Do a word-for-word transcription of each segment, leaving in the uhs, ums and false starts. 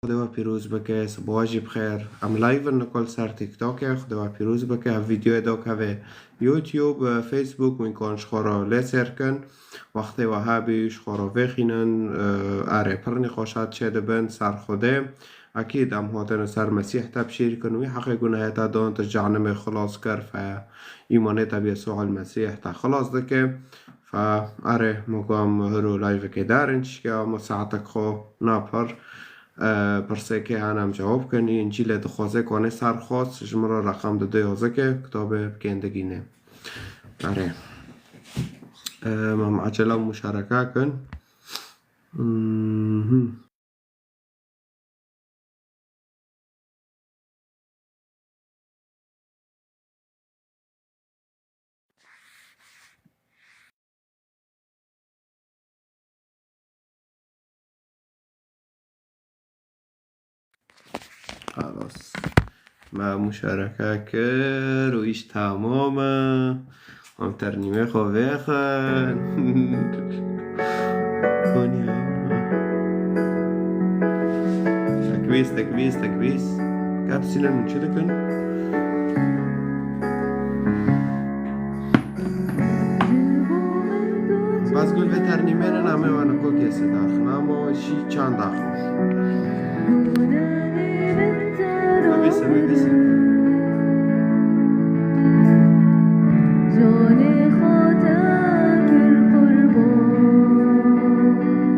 Xwedê we pîroz bike, sibawa jî bi xêr. Em live in nikol ser TikTokê, Xwedê we pîroz bike. Ev vîdeoyê da keve YouTube, e, Facebook, wînkan ji xwe re lê sêr kin. Wextê we hebî ji xwe re vêxînin, e, erê pir nîqaşat çêdibin ser Xwedê. Ekîd em hatine ser Mesîh tebşîr kin, wî heqê gunehê te dan, tu ji cehennemê xilas kir, fe îmanê te bi Yesûa Mesîh te xilas dike. Fe erê, moga em hiro liveekê derin, çişke em saetek xwe napir, e, pirsêkê hene em cewab kin. Încîlê dixwaze ku anê ser xwest ji min re reqem dide yazike, kitabê bi kêndigî nê. Erê. E, em ecele muşareke kin. Mhm. Xelas. Me muşareke kir û îş temam e. Em ternîmê xwe vêxin. Konya. Tekbîs, tekbîs, tekbîs. Kapsîne min çi dikin? Bas gul ve ternîmê ne name wana kokê sedaxna mo jî çanda xwe. Bibîse, bibîse. Canê xwe te kir qurban,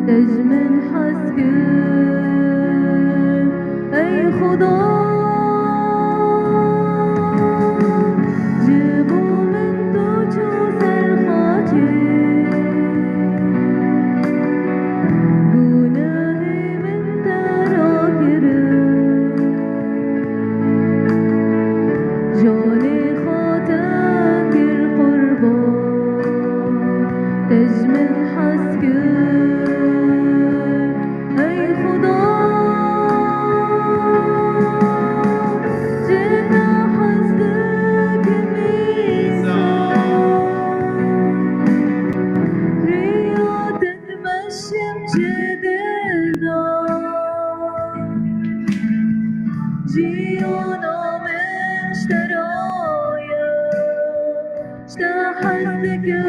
te ji min hez kir, ey Xuda. Ji bo min tu çû ser xaçê, gunehê min te rakirin. Canê xwe te kir qurban, te ji min hez kir. Ey Xuda, ji te hez dikim îsa. Riya te dimeşim ji dil de. Jiyana min ji te re ye. Ji te hez dikim,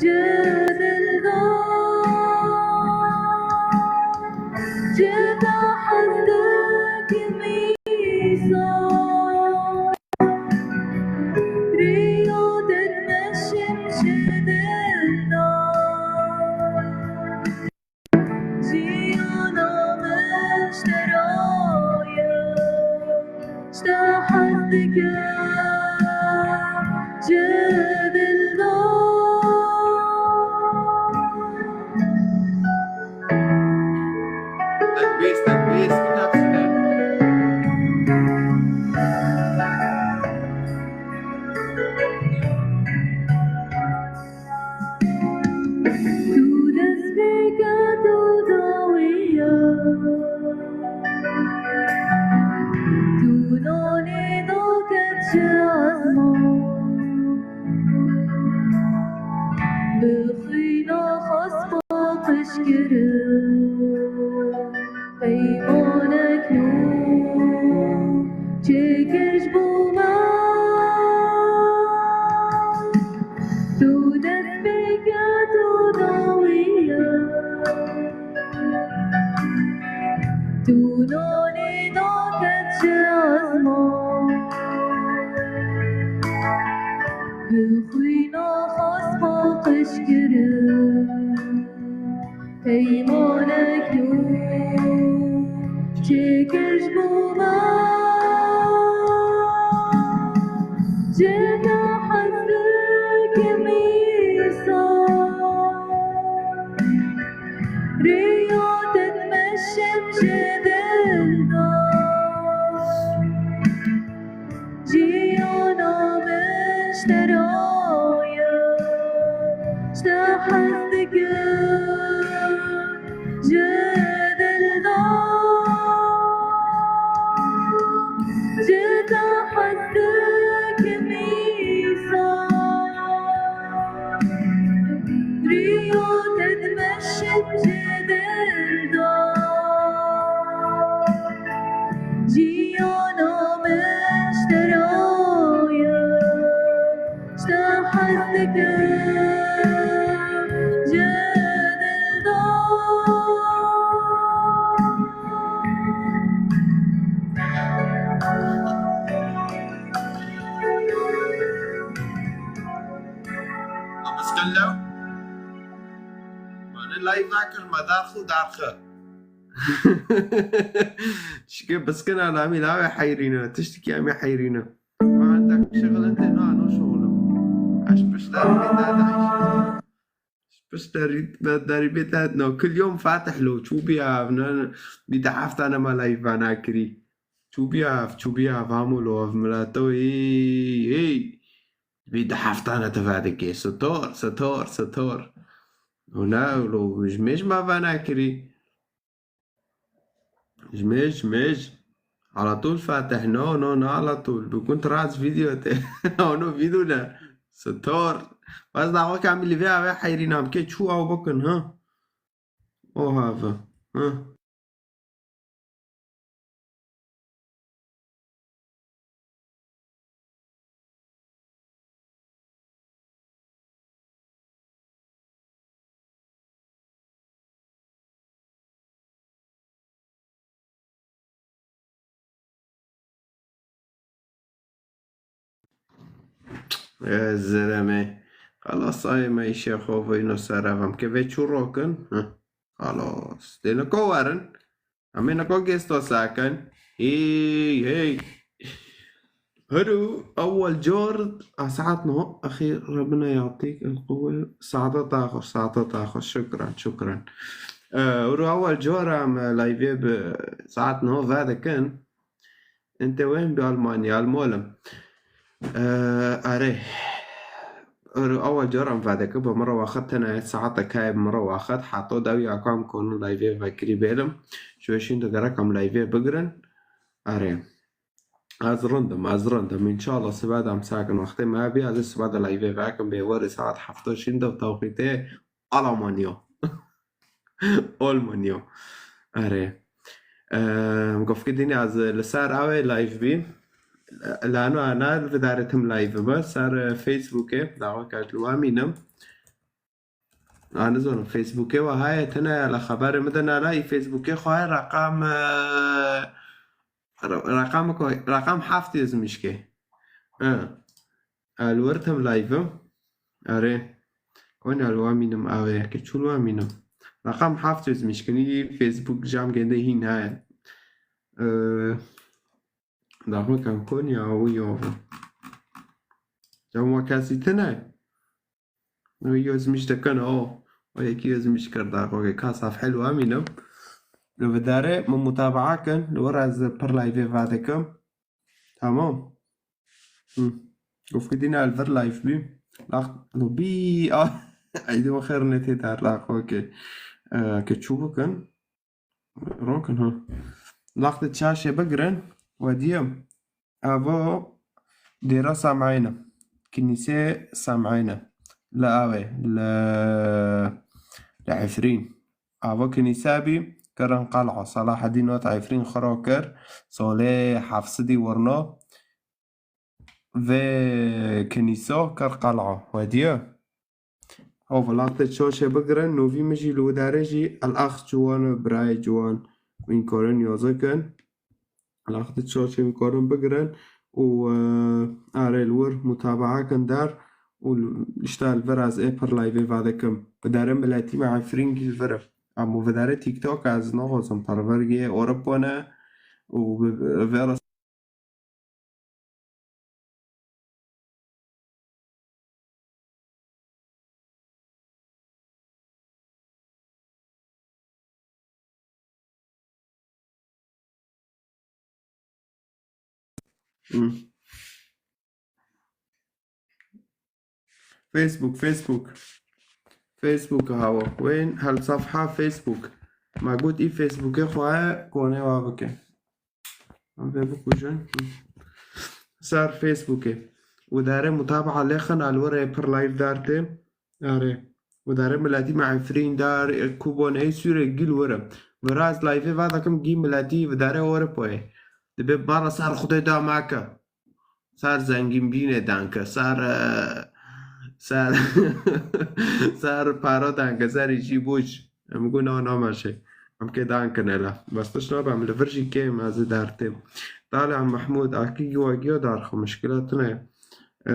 ji dil de. Ji te hez dikim îsa. Riya te dimeşim ji dil de. Jiyana min ji te re ye, ji te hez dikim, ji dil de. Tekbîs, tekbîs, bikaksine. Tu destpêka tu dawiya, tu nanê daket ji ezman. Bi xwîna xwe paqij kirin. Peymanek nû çêkir ji bo me. Tu destpêka tu dawiya. Tu nanê daket ji ezman. Bi xwîna xwe paqij kirin. Peymanek nû çêkir ji bo me. Ji te hez dikim îsa. Riya te dimeşim ji dil de. Jiyana min ji te re ye, ji te hez dikim, ji dil de. ناکر مدار خو دار خو. شکه بسکن على مين هاوي حيرينه، تشتكي امي حيرينه. ما عندك شغل انت؟ لا، نو شغل. اش بشتري بيت هذا عيش. اش بشتري بداري بيت هذا؟ نو، كل يوم فاتح له، شو بيها؟ بيت حفت انا ما لايف انا كري. شو بيها؟ شو بيها؟ فهموا له في ملاتو. اي اي. Vî di heftane tu vedikê. Sitor, sitor, sitor. Û ne, lo ji mêj me venekirî. Ji mêj, ji mêj. Ala tûl fetih. No, no, ne ala tûl. Bikun tu raz vîdeo te. Ono vîdeo ne. Sitor. Bes da xwe kamî li vê ave heyrî nam ke çû ew bikin, ha? O have. Ha? Ê, zeremê. Xelas, ayê me îşê xwe veyno ser ev em. Ke vê çû rokin? Heh. Xelas. Dê niko werin. Em ê niko gesto sakin. Hey, hey. Huru, ewwel cor, a saat no, axî Rabbina yatik el quwwe. Saate ta xweş, saate ta xweş. Şukran, şukran. Ee, huru ewwel cor em, e, live bi saat no vedikin. Ente wên bi Almanya, Almolim. Ee, erê. Ewwel cor em vedikin, bi min re wexit tene saate kayê bi min re wexit. Hato dewiya ku em konin live vekirî bêlim. Ji wê şîn de gerek em live bigirin. Erê. Ez rindim, ez rindim. Înşallah sibe de em sakin wextê me hebî, ez ê sibe de live vekim bê werê saet hefta şîn de tewqîtê Alamanya. Almanya. Erê. Em, gofkê dînê ez li ser ew ê live bî. Lano ana vidaretim live bi. Ser, e, Facebookê. Dawa kert li wa mînim. A, nizanim, Facebookê we heye, tune la xeberê min de nala, î Facebookê xwe heye, reqam, e, re-, reqam ko, reqam heft yazmışke. Ha. E, li wir tim live im. Erê. Konya li wa mînim, ew ê, ke çû li wa mînim. Reqam heft yazmışke, nî Facebook cam gende hîn heye. E, daxwe kan Konya, o yo. Cam wa kesî tune. Wî yazmiş dikin, o. O yekî yazmiş kir da, xwe ka safhe li wa mînim. Li vidare min mutabaa kin, li wir ez pir live vedikim. Tamam. Hı. Gofkî dîna li vir live bî. Lax, lo bî, a. Eydê we xêr netê dar, lax, okey. Ee, ke çû bikin. Rokin, ha. Laxtê çaşê bigirin, wediyê. Avo dêra Sam'ayne. Kinîsê Sam'ayne. Li Awê, li, li Efrîn. Avo kinîse bî, kirin qel'a. Selahedîn ot Efrîn xiro kir. Solê hefsidî wirno. Vê kinîso kir qel'a. Wediye. Ew velaxtê çoşê bigirin, novî min jî li widarê jî el ax ciwan û birayê ciwan wîn korin yoze kin. Velaxtê çoşê wîn korin bigirin û, e, arê li wir mutabaa kin dar û li, işte li vir ez ê pir live vadikim. Widarê miletî me Efrîn gî li vir e. Ama widarê TikTok ez naxwazim pervergê Ewropa ne û bi, bi, vê Hmm. Facebook, Facebook. Facebook hawa. Wên hel safha Facebook. Ma got î Facebookê xwe ye, konê wa bike. Em vê bikujin. Ser Facebookê. Widarê mutabaa lêxin alwirê pir live dar tê. Arê. Widarê miletî me Efrîn dar, e, Kubon ey sûre gil were. Viraz live va dakim gî miletî widarê Ewropayê. Dibe bara ser Xwedê da make. Ser zengînbînê danke, ser, e, ser, ser para danke, ser îşî boş. Em gu na namaşe. Em kê dankine la. Bas tişt nabe, em li vir jî kêm ez ê dertêm. Talha Mahmud, akî giwa giya dar xwe, muşkila tune. E,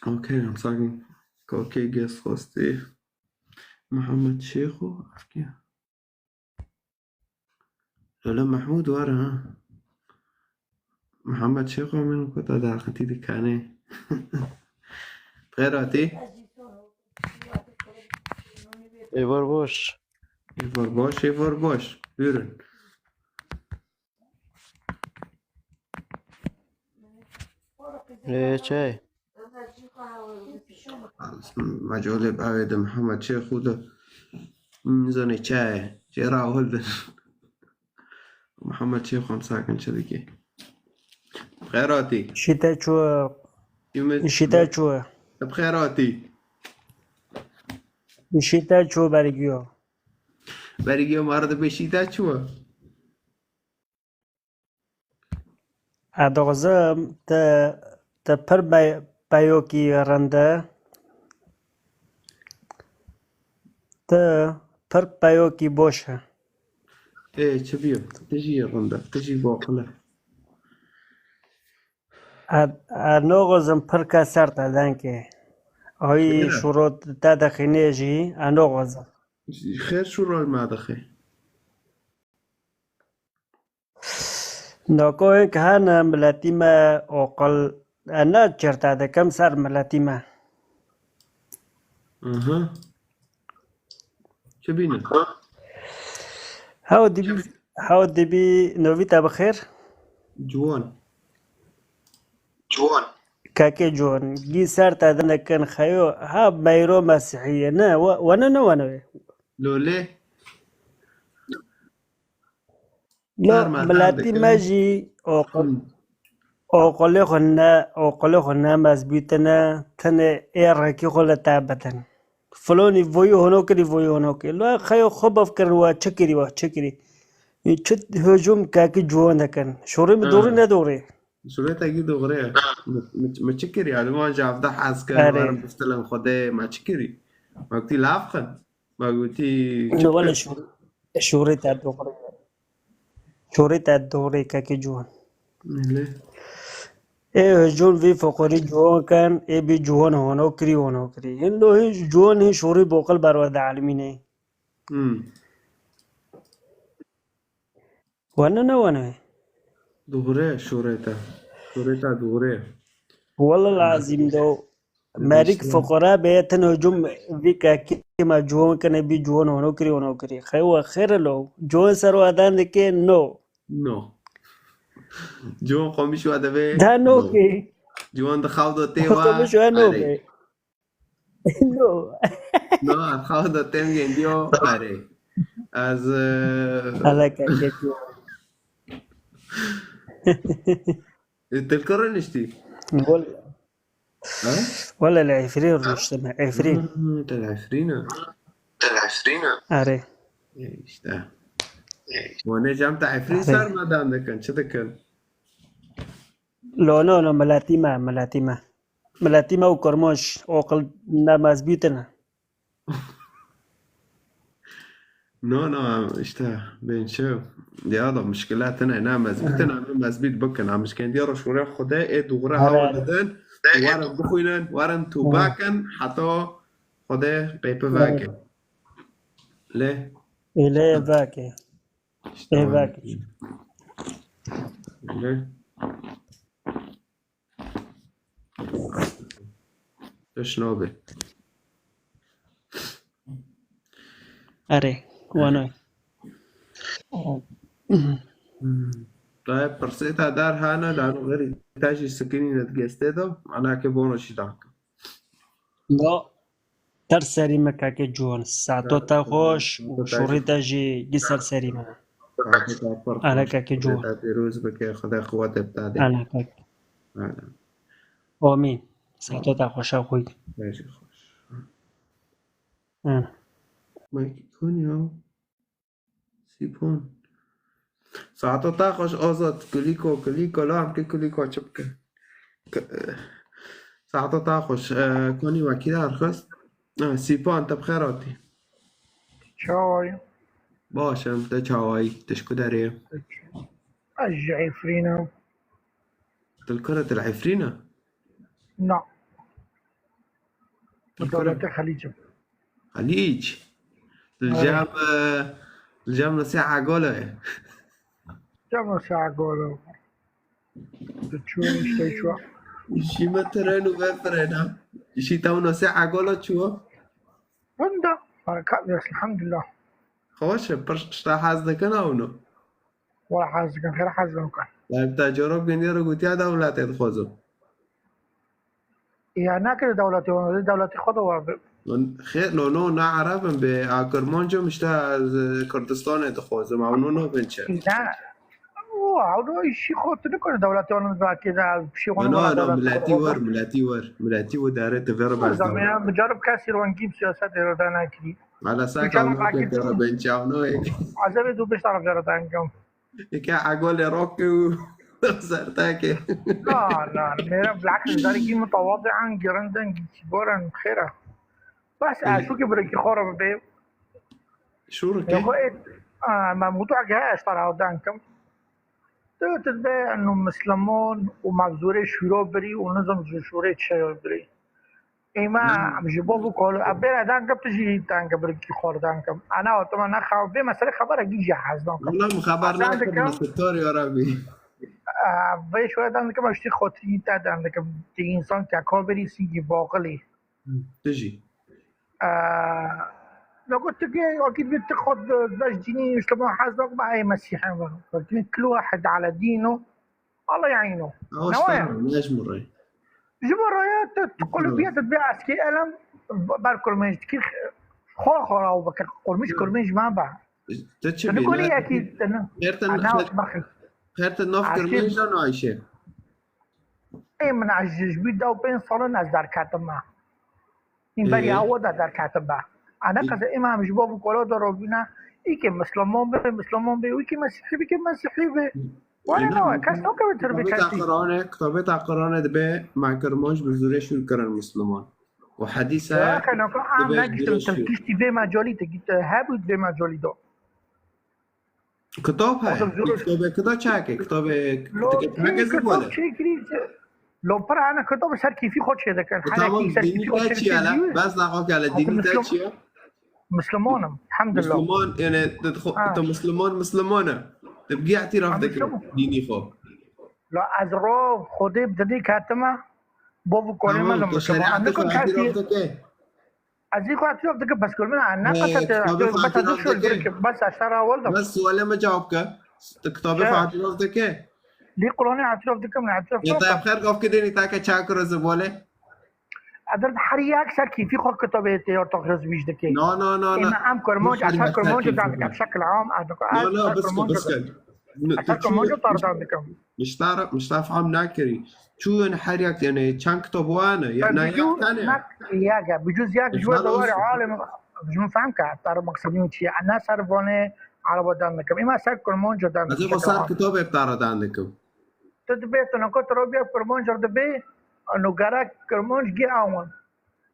okey, em sakin. Okey, gês xwestî. Mihemed Şêxo, ev kî ye? Lala Mehmûd were ha. Mihemed Şêxo min ku te daxitî dikanê. Bi xêr hatî. Êvar baş. Êvar baş, êvar baş. Buyurun. Ê, çay. Mecolê bavê de Mihemed Şêxo de. Nizanê çaye. Çê rahol de. Mihemed Şêxo em sakin çi dikê? Bi xêr hatî. Şîte çû. Şîte çû. Bi xêr hatî. Şîte çû bergiyo. Bergiyo mara de bê şîte çû. Ez dixwazim te, te pir be-, peyokî rind e. Te pir peyokî boş e. Ê, çi biyo? Tu jî rind e, tu jî boqil e. Ez, ez naxwazim pir kes ser te denkê. Ayî şûro te dixînê jî, ez naxwazim. Xêr şûro me dixê. Nakoyek hene miletî me oqil, e, ne çirte dikim ser miletî me. Aha. Çi bîne? Hew dibî, hew dibî novî te bi xêr. Ciwan. Ciwan. Kekê Ciwan, gî ser te dinikin xeyo, ha meyro mesihî ye, ne, we-, wene ne wene wê? Lolê. No, miletî me jî oqil-, oqilê xwe ne, oqilê xwe ne mezbûtine, tenê ê rekî xwe li te bidin. Filonî voyî hono kirî, voyî hono kirî. Lo xeyo xwe bifkirin, we çi kirî, we çi kirî. Çi hicûm kekî Ciwan dikin. Şorê mi dorî ne dorî? Şorê te gî dogre ye. Mi, mi, mi çi kirî? Alman ji avda hez kir, werin biftilin Xwedê, me çi kirî? Me gotî lav xin. Me gotî çi bike? Wele şûr-, şûrê te dogre ye. Şûrê te dogre ye kekê Ciwan. Ê hicûn vî foqorî Ciwan ken, ê bî Ciwan hono kirî, hono kirî. Hin do hin Ciwan hin şûrî boqil berwe de elimîne. Hmm. Wene ne wene? Dogre, şûrê te. Şûrê te dogre. Wele lazim do. Merîk fiqara bê, tin hicûm vî kekê me Ciwan kene bî Ciwan hono kirî, hono kirî. Xewa xêr lo. Ciwan ser wadan dike no. No. Ciwan qomîş wa de bê. Da no ki. Ciwan di xaw do tê wa. Qomîş wa no bê. No. No, ez xaw do têm gendiyo. Erê. Ez, e, Ala kekê Ciwan. Tu li ku rûniştî? Wele. Ha? Wele li Efrîn rûniştime. Efrîn. Hmm, te li Efrîn e. Erê. E, işte. Wane cem te Efrîn ser me dem dikin. Çi dikin? Lo, no, no, miletî me, miletî me. Miletî me û Kurmanc, oqil ne mezbûtine. No, no, işte, bên çi? Ya da mişkile tine, ne mezbûtine, em mezbût bikin. Em mişkendiya ro şûrê Xwedê, ê dûgre hewa didin, werin bixwînin, werin tûbe kin, heta Xwedê pê pê veke. Lê? Ê lê veke. Ê veke. Lê? Teş nabe. Erê, wano. Hmm. Te pirsê te der hene, dano xerî te jî sikinîne di gestê de, mana ke bono jî danke. No. Ter serî me kekê Ciwan. Saeto te xweş û şûrê te jî gî ser serî me. Ana kekê Ciwan. Te pîroz bike, Xwedê qewetê bidadê. Ana kek. Ana. Amîn. Saeto te xweş a xwî. Te jî xweş. Ana. Mike Konyo. Sîpon. Saeta te xweş Azad. Kulîko, kulîko, la em kê kulîko çi bike? K-, saeta te xweş. E, konî wekî de erxist. E, Sîpan, te bi xêr hatî. Çawayî? Baş im, te çawayî? Te ji ku derê? Ez ji Efrîn im. Tu li kur î, tu li Efrîn î? Na. Tu li kur î? Welatê Xelîc im. Xelîc? Li cem, e, li cem Nusî Agolo ye. Cem Nusî Agolo. Tu çû, işte çû. Şî me tren û vefirêne. Şî te û Nusî Agolo çû? Winda. Barakat, elhamdulillah. Xweş e, pir tişta hez dikin ewno. Wala hez dikin, xêr hez dikin. Tayyip Tacorok gindiyê re gotiya dewletê dixwazim. Ya nakir dewletê wan, dewletê xwe de wa bi. Xêr, no, no, ne Ereb in, bê a Kirmanc im, işte ez Kurdistanê dixwazim, ew no, no bin çi? Ne. O, ew no îşî xwe tu nikare dewletê wan bi akê de, pişê wan. No, no, no, miletî wir, miletî wir, miletî wir dere tu vere. O bes zaman dewlet. Ya, bicarib kesî rengî bi siyasetê re de nekirî. Ala saka ew no kê vere bin çi, ew no. Azebê du beş taraf vere de engam. Eke egolê roke û serteke. Na, na, mêra bilakis zarîkî mutawadi'an girindin, kiboran xêra. Bes, e, şûkê birekî xwe re bibe. Şûrikê? Yego et, a, me mewdu'ekê heye ez te re hewdan kim. Tu, tu dibe eno Misliman û mevzûrê şûro birî û nizam ji şûrê çi birî. Ê me, em ji bo bû kol, em bêre dan kim, tu jî dan kim, birikî xor dan kim. Ana, o, tu me ne xew-, vê meselê xebera gî jî hez dan kim. Wala min xeber nakim, bi sitor ya Rabî. E, vê şûre dan dikim, ew ştî xotirî te dan dikim. Ti însan keko birî sîgî boxilî. Hı, tu jî. E, ne got tu gê, akîd bi tu xwe de, de ji dînî Îslamê hez dan kim, ey Mesîhê me. Lakin kul wahid ala dîno. Allah ya'îno. Ew ne waya? Ne ji min re. Ji bo raya tu, tu qulubiyet dibe eskê elem ber kurmêj dikir xor xora û bike kurmêj kurmêj me be. Tu çi bî? Tu nikonî yekî, tu ne. Xêr te, ana xêr, bak. Xêr te nav kurmêj de nayşe. Ê min ez ji, ji bî deh û pênc salin ez derketim me. Hîn berî awa de derketibe. Ana qese êma em ji bo bi kola de robîne, îkê Misliman be, Misliman be, û îkê Mesîhî bike, Mesîhî be. Were ne we, kes nakeve tirbê kesî. Kitabê te Qur'anê, kitabê te Qur'anê dibe, me Kirmanc bi zûrê şûr kirin Misliman. Û hedîs e, dibe zûrê şûr. Em negiştin, tu giştî vê mecalî, tu gît, hebû vê mecalî de. Kitab heye. Kitabê kida çekê? Kitabê, kitabê çekê zî wele. Lo pir hene kitab ser kêfî xwe çêdikin. Tamam, dînî te çi ye le? Bes daxwake le, dînî te çi ye? Misliman im, elhamdulillah. Misliman, yani, tu, tu Misliman, Misliman e. Tu bi kî îtîraf dikî dînî xwe? La ez ro Xwedê bi dinê ketime, bo bi kolê me li Misliman. Em nikin kesî. Ez jî xwe îtîraf dikim, bes kul min ne qese te, bes ez şûr dikim, bes ez te re hewil dim. Bes sualê me cewab ke. Tu kitabê xwe îtîraf dike? Lê Qur'anê îtîraf dikim, ne îtîraf dikim. Ya te xêr gaf kidênî ta ke çakur zibole? Edir her yek ser kêfî xwe kitabê tê ortax rizbîj dike. No, no, no, no. Ême em Kurmanc, ez ser Kurmanc dan dikim, şekil am, ez dikim, ez ser Kurmanc dan dikim. Mişta, mişta fam nakirî. Çûyên her yek, yani çend kitab wane, ya ne yek tane. Yek e, bicûz yek ji we de were alim, ji min fam ke, tar maqsedî min çi ye. Ne ser vanê Araba dan dikim. Ema ser Kurmanca dan dikim. Ez ê ser kitabê tara dan dikim. Tu dibê, tu niko tu robiya Kurmanca dibê, no gerek Kurmanc gi awin.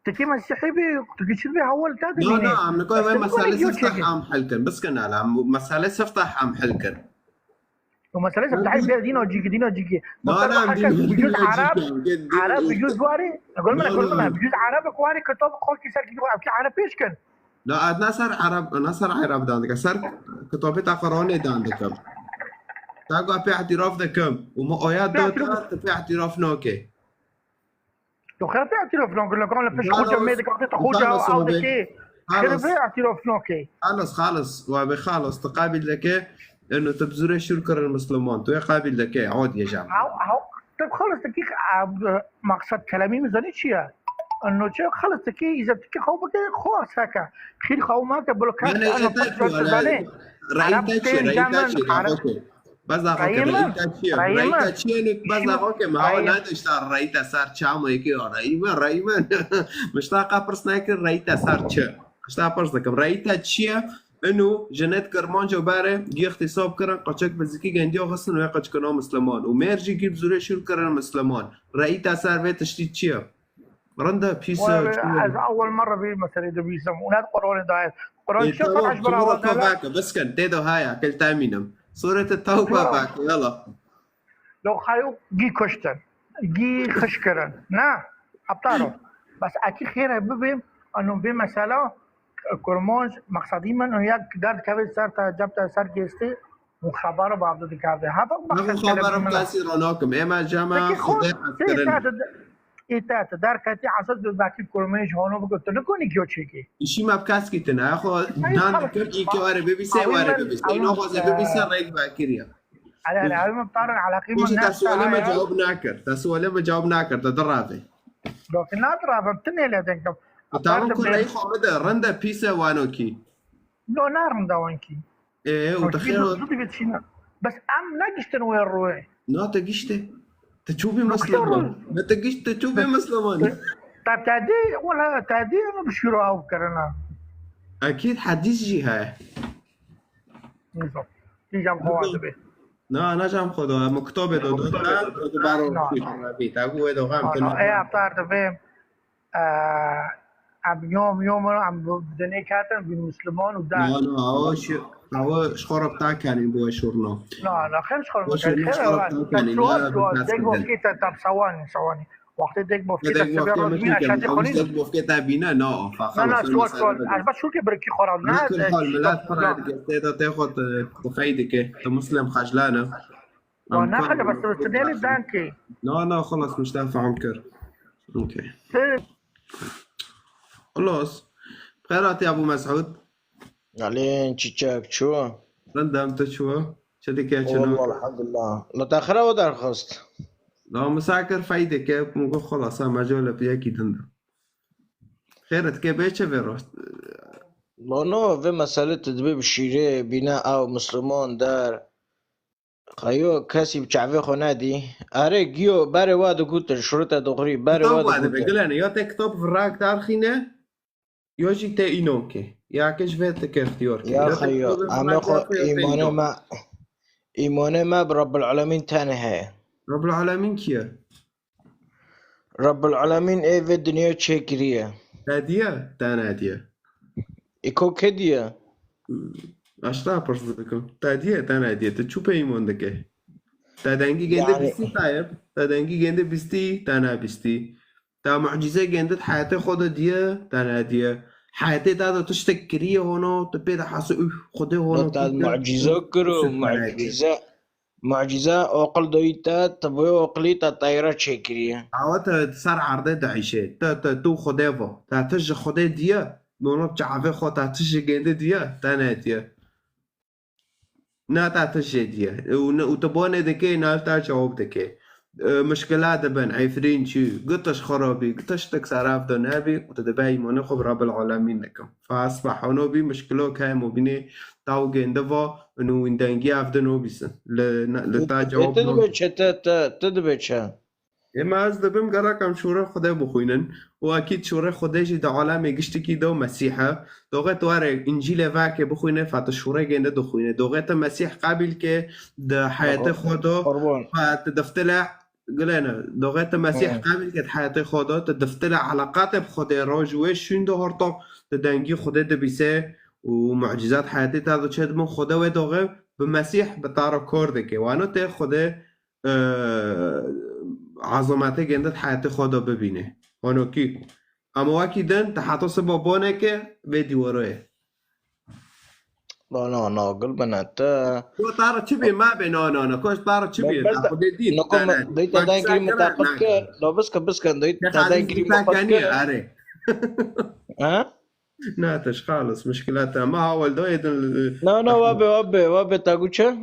Tu kî Mesîhî bî, tu kî çi bî hewil te dimîne. No, no, em niko vê meselê siftah em hel kin. Biskin ala, em meselê siftah em hel kin. Û meselê siftahî bê dîna cîkî, dîna cîkî. No, no, em dîna cîkî. Ereb, Ereb bicûz warê, gul min, gul min, bicûz Ereb warê kitab xwe kî ser kî, ev kî Ereb pêş kin. No, ez ne ser Ereb, ne ser Ereb dan dikim, ser kitabê te Qur'anê dan dikim. Te got pê îtîraf dikim. Û min oya dot, tu pê îtîraf nake. Tu xerpê îtîraf nake, li gala pêş xoca me dikate, te xoca aw dike. Xerpê îtîraf nake. Xalas, xalas, wa be xalas, tu qabîl dike, eno tu bi zûrê şûr kirin Misliman, tu yê qabîl dike, odiye jam. Aw, aw, tu xalas dike, maqsed kelamî min zanî çi ye? Eno çi xalas dike, îzet dike, xew bike, xwe seke. Xîr xew make, bilo kes, eno pek zor dizane. Reyî te çi, reyî te çi, Bes daxo ke reyî te çi ye? Reyî te çi ye? Bes daxo ke me hawa nade işte reyî te ser çi ama yekê ya reyî me, reyî me. Mişta qa pirs nekir reyî te ser çi? Mişta pirs dikim. Reyî te çi ye? Inu jinet Kirmanco bere, gî îxtîsab kirin, qaçek bi zikî gendiya xistin wê qaçkina Misliman. Û mêr jî gî bi zûrê şûr kirin Misliman. Reyî te ser vê tiştî çi ye? Rinde pîs. Ez ewel merre vê meselê dibîsim û ne di Qur'anê de ye. Qur'an çi qereş bira wazele? Biskin, tê de haya, kil temînim. Sûrete Tewbe vake, yala. Lo xayo gî kuştin, gî xiş kirin. Ne? Heptaro. Bes ekî xêre bibê, eno vê mesela Kurmanc, maqsedî min, yek derdikeve ser te, cem te ser gêstê û xebera bi hev dikeve. Heva Min maqsed xebera bi kesî re nakim. Ê me cema Peki, xwe xwe, dê tê eskirin. Te, te, ê te, te derketî esas bi belkî kurmê ji hano biko. Tu nikonî giyo çêkî. Îşî me bi keskî tine. Xwe Hayır, dan xalq. Dikim, î ke were bibîse, Awî were min, bibîse. Î awî, naxwaze e, bibîse, rêk vekiriye. Hele, hele, awî min tarin, eleqî min Îşî ne te sualê me saha ya. Cewab nakir. Te sualê me cewab nakir. Te dirave. Dokin nadirave, tu nêle denkim. Tamam, kureyî xwe bide. Rinde, pîse, wano kî? No, ne rinde wan kî. Ê, û te xêr o. Zû divê çîne. Bes em negiştin wê rûyê. Na, te giştê. Te çû bî Misliman. Ne te gişt, te çû bî Misliman. Te, te dî, wala te dî, em bi şûro ew kirina. Ekîd hedîs jî heye. Nizam. Tî cem xwe dibê. Na, ne cem xwe do. Em kitabê do, do, do, do, do, baro Na. Te gu wê do, em Na, tu na, ne. Ê, aptar dibê. Em yom yom em bi dinê ketin, bi Misliman û der. Na, na, awa şi-, awa ji xwe re bi ta kenî bo şûrno. Na, na, xem ji xwe re Bo şûrno ji xwe re bi ta kenî, sual, ne, sual, bi dek kes wekî te, te, sewanî, sewanî. Wextê dek wekî te, dek wekî te, me şûr kir, aşağı xwe dek wekî te bîne, na, fa, Na, na, xelas, sual, sual. Ez baş şûr kir birkî xwe re, ne, kul hal, milet xwe re dike, te da te xwe te, te xey dike, te Muslim xeclane. Na, Em ne kar xele, bes tu nêlî dankê. Na, na, xelas, min ji te fehm kir. Okey. Xelas. Bi xêr hatî Ebû Mesûd. Alîn, çîçek, çû? Rindem, tu çû? Çi dike, çi Wallah, elhamdulillah. Li te xira we derxist. Na, min sa kir feydeke, min got, xelas, ha, mecalê bi yekî din de. Xêr dike, bê çi vê rast? La no, vê mesele tu dibê bi şîrê, bîne ew, Misliman, der. Xeyo kesî bi çavê xwe nedî. Erê, giyo, berê wa digutin, şurite dixurî, berê Kitab wa wa dibe, digutin. Gilene, ya te kitab virak darxîne, ya jî te înan ke. Ya ke ji vê te ke ixtiyar ke. Ya Ya te xeyo, kitabê em ê virak xwe darxî, ya te îmanê înan. Me, îmanê me bi Rabbil Alemîn tenê heye. Rabbil Alemîn kî ye? Rabbil Alemîn ê vê dinyayê çêkiriye. Te diye? Te nediye. Îko kê diye? Aşta pirs dikim. Te diye, te nediye. Tu çû peyman dike? Te dengî gêndê Yani bîstî tayeb. Te dengî gêndê bîstî, te nebîstî. Te mucîze gêndê di heyetê xwe de diye, te nediye. Heyetê te de tiştek kiriye hono, tu pê de hesû, ûh, Xwedê hono Te kiriye. Mucîze kiro, Tiştek te nediye. Mucîze. Mucîze aqil doyî te, ti bi wê aqilî te teyre çêkiriye. Awa te ser erdê dieyşê. Te, te, tu Xwedê va. Te tişt ji Xwedê diye. Nona çavê xwe te tişt ji gêndê diye. Te nediye. Ne te tişt jê diye. Û ne, û tu bonê dikê, ne te cewab dikê. E, mişkila dibin, efrîn çi, gitiş xirabî, gitiş tik seref de nebî, û tu dibe îmanê xwe bi Rabbil Alemîn dikim. Fa esbahano bî, mişkilo ke mobînê taw gêndi va, û wîndengî ev di nobîsin. Li, ne, li ta cewab Te dibe çi, te, te, te dibe çi? Ê me ez dibim gerek em şûrê Xwedê bixwînin. Û ekîd şûrê Xwedê jî di alemê giştikî de û Mesîh e. Doxê tu were Încîlê veke bixwîne, fa tu şûrê gêndi dixwîne. Doxê tu Mesîh qebîl ke di heyetê xwe de, Qurban. Fa tu diftile Gilene, doxê tu Mesîh Hı. qebîl ke di heyetê xwe de, tu diftile eleqatê bi Xwedê re ji wê şûn de hortoq, tu dengî Xwedê dibîse û mucîzat heyetê te de çêdibin, Xwedê wê doxê bi Mesîh bi te re kor dike. Wano tê Xwedê, e, ezametê gêndi di heyetê xwe de bibîne. Wano kî? Ama wekî din, tu heta siba boneke vê dîwaro ye. No, no, no, gul bine te. Ko tara çi bê, ma bê, no, no, no. Ko tara çi bê, Bes ta de, xwedê dît, no, ko ne, me, ne. Doyî te Bak, dengirî sen me taqat gel, ke, ne. Lo bes ke, bes ke, doyî Te te hazır dengirî bir me tane pat ke. Are. Ha? Ne, te xalis, muşkila te. Ma hawal do edin. No, no, wa be, wa be, wa be, ta guçe?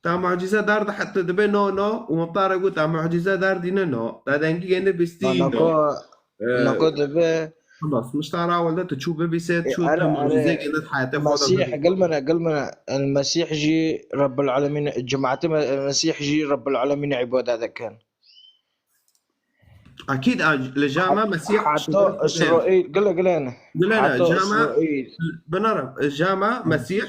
Ta mucîze dar de hette dibe no, no, û min tara got, ta mucîze dar dîne no. Ta dengî gende bistî no. Nako, Ee, nako dibe. Xelas, miştara awel de tu çû bibîse, E, çû are, te mucîze are. Gende heyetê xwe de Mesîh, bibî. Gel mene, gel mene. El Mesîh jî Rabbil Alemîn, cemaetê Me-, Mesîh jî Rabbil Alemîn îbade dikin. Ekîd, a, li jama Mesîh Heta şûrê Xwedê. Îsraîl, gile, gile ne. Gile ne, Heta jama, Îsraîl. Binere, jama Mesîh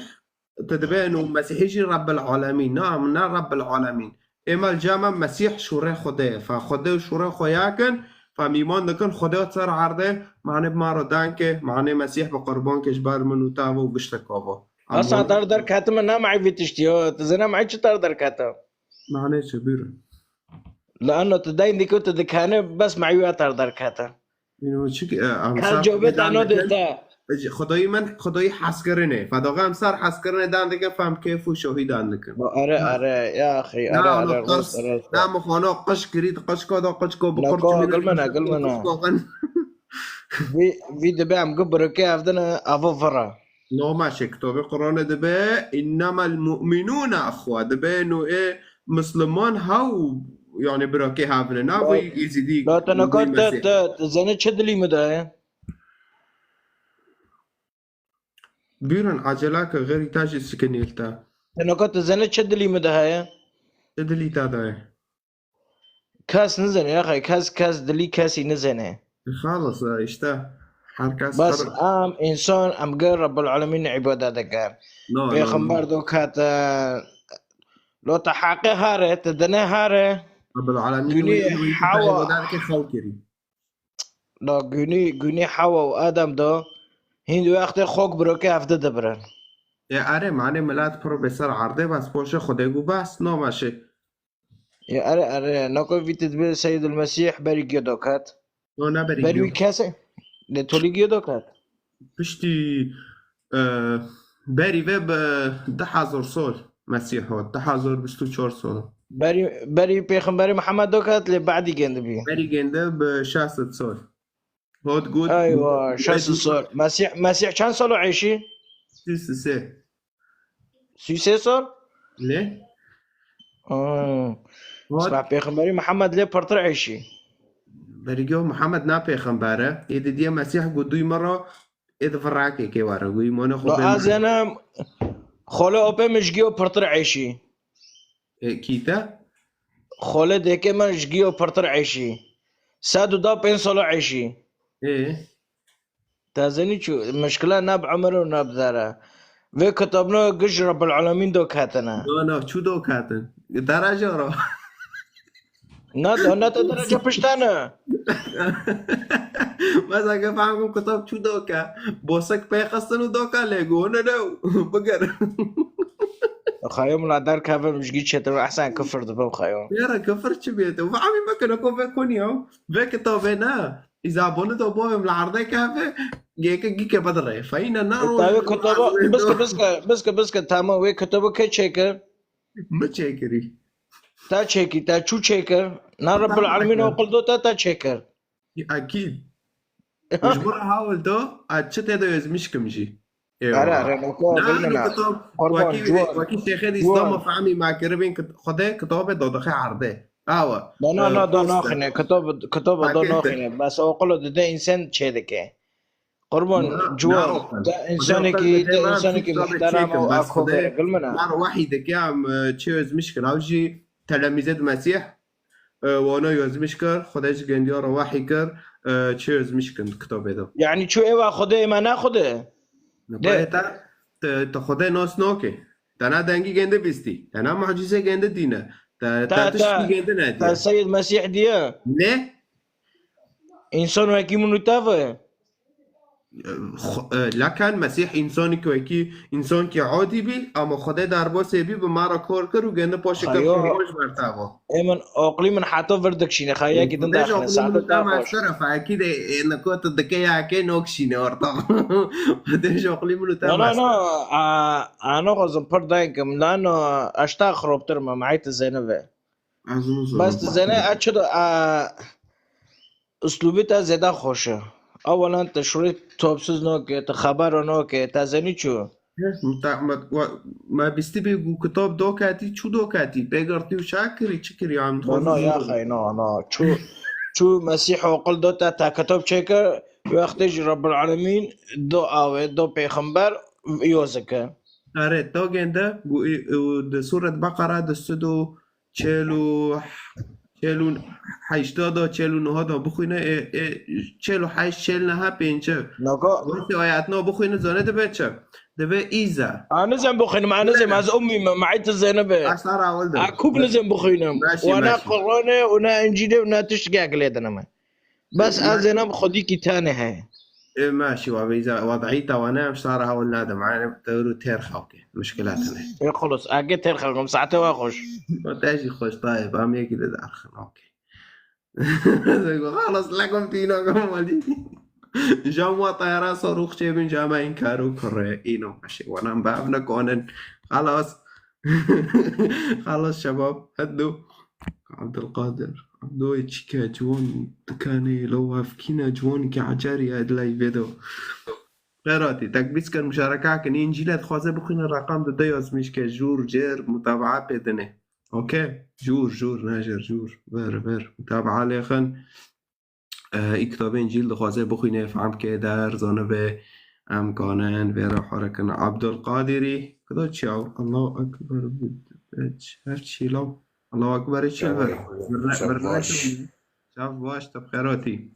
Te dibe eno Mesîhî jî Rebbil Alemîn. Na, em ne Rebbil Alemîn. Êma li cama Mesîh şûrê Xwedê ye. Fa Xwedê û şûrê xwe yakin, fa mîman dikin Xwedê ser erdê, manê bi ma re danke, manê Mesîh bi qurban ke ji ber min û te ve û giştek ava. Asa dar derketime, ne meyvî tiştî yo. Tu zîne mey çi dar derkete? Manê çi, bîrin? Li eno tu deyn dike, tu dikene, bes meyvî tar derkete. Ino çik, e, em Kal sar cobê te no dê te. Xwedayî min, xwedayî hezkirinê. Fedağe em ser hezkirinê dan dikin, fem kêf û şohî dan dikin. Are, are, ya axî, Na, are, ana are, qas, rast, rast. na mixana qış kirî, qışka da qışka bi Nako, qurçumî gilmene, gilmene. Vî, vî dibe em gu birokê evdine, ava vira. Noma şe kitabê Qur'anê dibe, innemel mu'minûne axwa. Dibe nu ê Müslüman ha û, yani, birokê hevine. Na vî Êzidî, La te nako vî te, Mesîh. Te, te zene çi dilî mi daye? Buyurun, acele ke, xêrî te jî sikinîl te. Te nako te zene çi dilî mi de heye? Çi dilî te de ye? Kes nizene ya xey, kes, kes dilî kesî nizene. Xalis e, işte. Her kes Bes xir- em însan, em gel Rabbul Alemîn îbadet dikin. No, no, no. Pêxember do kete, lo te heqê hare, te dine hare. Rabbul Alemîn Günü wî, wî Hawa. Îbadet ke xew kirî. Da günü, günü Hawa û Adem da hînd wextê xok birokê evde dibirin. E, are, mane milat piro be ser ardê bas poşe xwedê gu bas, no maşe. Ya are, are, nako vî te dibê Seyyidul Mesîh berî giyo dokat. No, ne berî Berî giyo. Wî kese, ne tolî giyo dokat. Piştî, e, berî ve bi du hezar sol Mesîh hat. Du hezar bîst û çar sol. Berî, berî Pêxemberî Muhammed dokat, lê badî gende bî. Berî gende bi şeş sed sol. Hot got. Eywa, şeş sed sol. Mesîh, Mesîh çend sol eşî? Sî sê. Sî sê sol? Lê? Hmm. Hot. Sibah Pêxemberî Muhammed lê pirtir eşî. Berî giyo Muhammed na pêxember e. Ê di diye Mesîh got duy mero, ê di virakê kê were. Gu îmanê xwe Do bê ez mero. Zenem, xole opê min ji giyo pirtir eşî. E, kî te? Xole dêkê min ji giyo pirtir eşî. Sed û da pênc solo eşî. E. Te zenî çû, mişkila ne bi umir û ne bi dere. Vê kitabno giş Rabbil Alemîn do ketine. No, no, çû do ketin. Dereca ro. Na da, na da derece piştane. Mesela ke fahmim kitab çû do ke. Bosek pê xistin û do ke lê gu. Ne, ne, biger. Xayo min la derkevim ji gî çêtir ehsen kifir dibim xayo. Yara kifir çi bê te? Fahmî mekine ko vê koniya. Vê kitabê ne. Îza bonu do bovê min li erdê keve. Gêke gîke bedire. Feyne na ro. Tabi kitaba, biske, biske, biske, biske, tamam, wê kitabı ke çêkir? Mi çêkirî? Ta çêkî, ta çû çêkir? Na Rabbil Alemîn oqil do ta, ta çêkir. Ekîd. Ji bo re hawil do, a çi tê de ezmiş kim jî. Ê Are, wa. are, nako, Na, bilmem no, na. kitab, Qurban, wekî, ciwan. Wekî Şêxê Ciwan. Îslam fahmî ma kiribin kit-, Xwedê kitabê do dixe erdê. Awa. Da na, E, na, da post e. naxine, kitab, kitab da Pakete. Naxine. Bes oqil dide însan çê dike. Qurban, Na, ciwan. na, oqil. Da Xwedê insanekî, oqil da dide, ma insanekî kitabê muhterem çêkim, û bes akobe, Xwedê, gilmina. mar wahî dike, em, e, çi ezmiş kir. Ew jî telemîzet Mesîh, e, wana yazmiş kir, Xwedê ji gendiya re wahî kir, e, çi yazmiş kin di kitabê de. Yani çu eva Xwedê ema ne Xwedê? De. Te, te, te Xwedê nas nake. Te na dengî gende bîstî. Te na mucîzê gende dîne. Te, te, te tiştî gende nediye. Te Seyyid Mesîh diye. Ne? Însan wekî min û te ve. Xwe-, e, lekan Mesîh însanik wekî, însankî adî bî, ama Xwedê derbasê bî, bi me re kar kir û gende paşê kir xwe roj ber te ve. Ê min, aqlî min heta vir dikşîne, xeya ki din daxine, saete te xweş. Xwedê ji aqlî min û te meştere, fekî de, e, niko tu dike ya ke nokşîne orta. Xwedê ji aqlî min û te meştere. No, no, no, a, a, no xwezim pir deng kim, lano eşta xirobtir me, mehî tu zêne ve. Ez onu Bes tu zêne, e çi do, e, uslubî te zêde xweş e. Ewelan tu şûrê topsiz nake, tu xebero nake, te zenî çu? Me bîstî bî ku kitab doketî, çu doketî, pêgirtî û çi kirî, çi kirî, em No, no, ya xey, no, no. Çu, çu Mesîh oqil do te, te kitab çêkir, wextê jî Rabbul Alemîn do awe, do pêxember yozike. Erê, to gende, bu, e, di Suret Beqara di sed û çel û, çel û heşta da, çel û neh da bixwîne, e, e, çel û heşt, çel neh, pênc. Naka. Wextê ayetna bixwîne, zane dibe çi? Dibe îza. A nizem bixwînim, a nizem, ez ummî me, me ait zêne be. Başlar awil de. A kûk nizem bixwînim. Meşî, meşî. Wa ne Qur'an e, û ne Încîl e, û ne tiştekî gilê dine me. Bes ez zêne bi xwedî kî tane heye. E, meşî, wa bêza, wa daî tawane, em şara hawil nadim. Yani, tewru têr xawke. Muşkila tane. E, xulus, age têr xelkim, saete wa xweş. Te jî xweş, tayeb, em yekî de derxin, okey. Xalas, lekum tîna, kom walî. Jam wa tayara sarûx çêbin, jama înkar û kurê. Îno qeşê wanan bi ev nekonin. Xelas. Xelas şebab. Heddo. Abdulkadir. Abdoyê çîke ciwan dikanê lo wefkîne ciwanî ke ecerî edlay vêdo. Xêratî, tekbîs kin, muşareka kin, încîle dixwaze bixwîne, reqam dide yazmîş ke jûr, jêr, mutabaa pê dinê. Okey? Jûr, jûr, ne jêr, jûr. Ver, ver. Mutabaa lêxin. Eh, î kitabê Încîl dixwaze bixwîne, fehm ke der, zanibe, em kanin, vê re hore kin. Abdulkadirî, kida çi ya? Allahu Ekber, her çi law. Allahu Ekber, çi ver. Çav baş. Çav baş, te bi xêr hatî.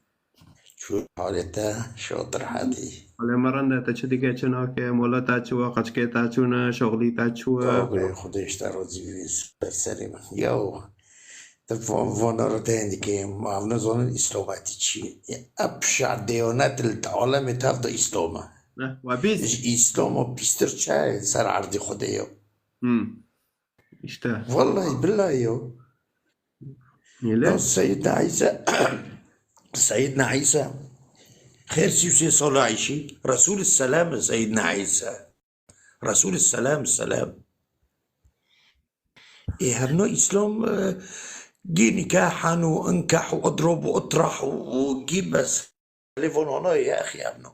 Çû halê te, şatir hatî. Halê me rind e, te çi dike, çi nake, mola te çi wa, qeçkê te çûne, şoxlî te çû e? Tabii, Xwedê ji te razî bî, ser serê min. Yaw, te van, vana re te hindike, ma ev nizanin îslametî çi ye. Ya, ev pişa deyonet li te alemê tev de îslam e. Ne, wa bîst. Ji îslama pîstir çi ye ser erdî Xwedê ye? Hmm. İşte. Vallahi billahi yo. Öyle. Ya Seyyidina İsa, Seyyidina İsa, her sî û sê sala ayşî, Resul Selam Seyyidina İsa. Resul Selam, Selam. E, hevno İslam, e, gî nikahan û inkah û idrob û itrah û, û gî bes. Telefon ana ya axî evno.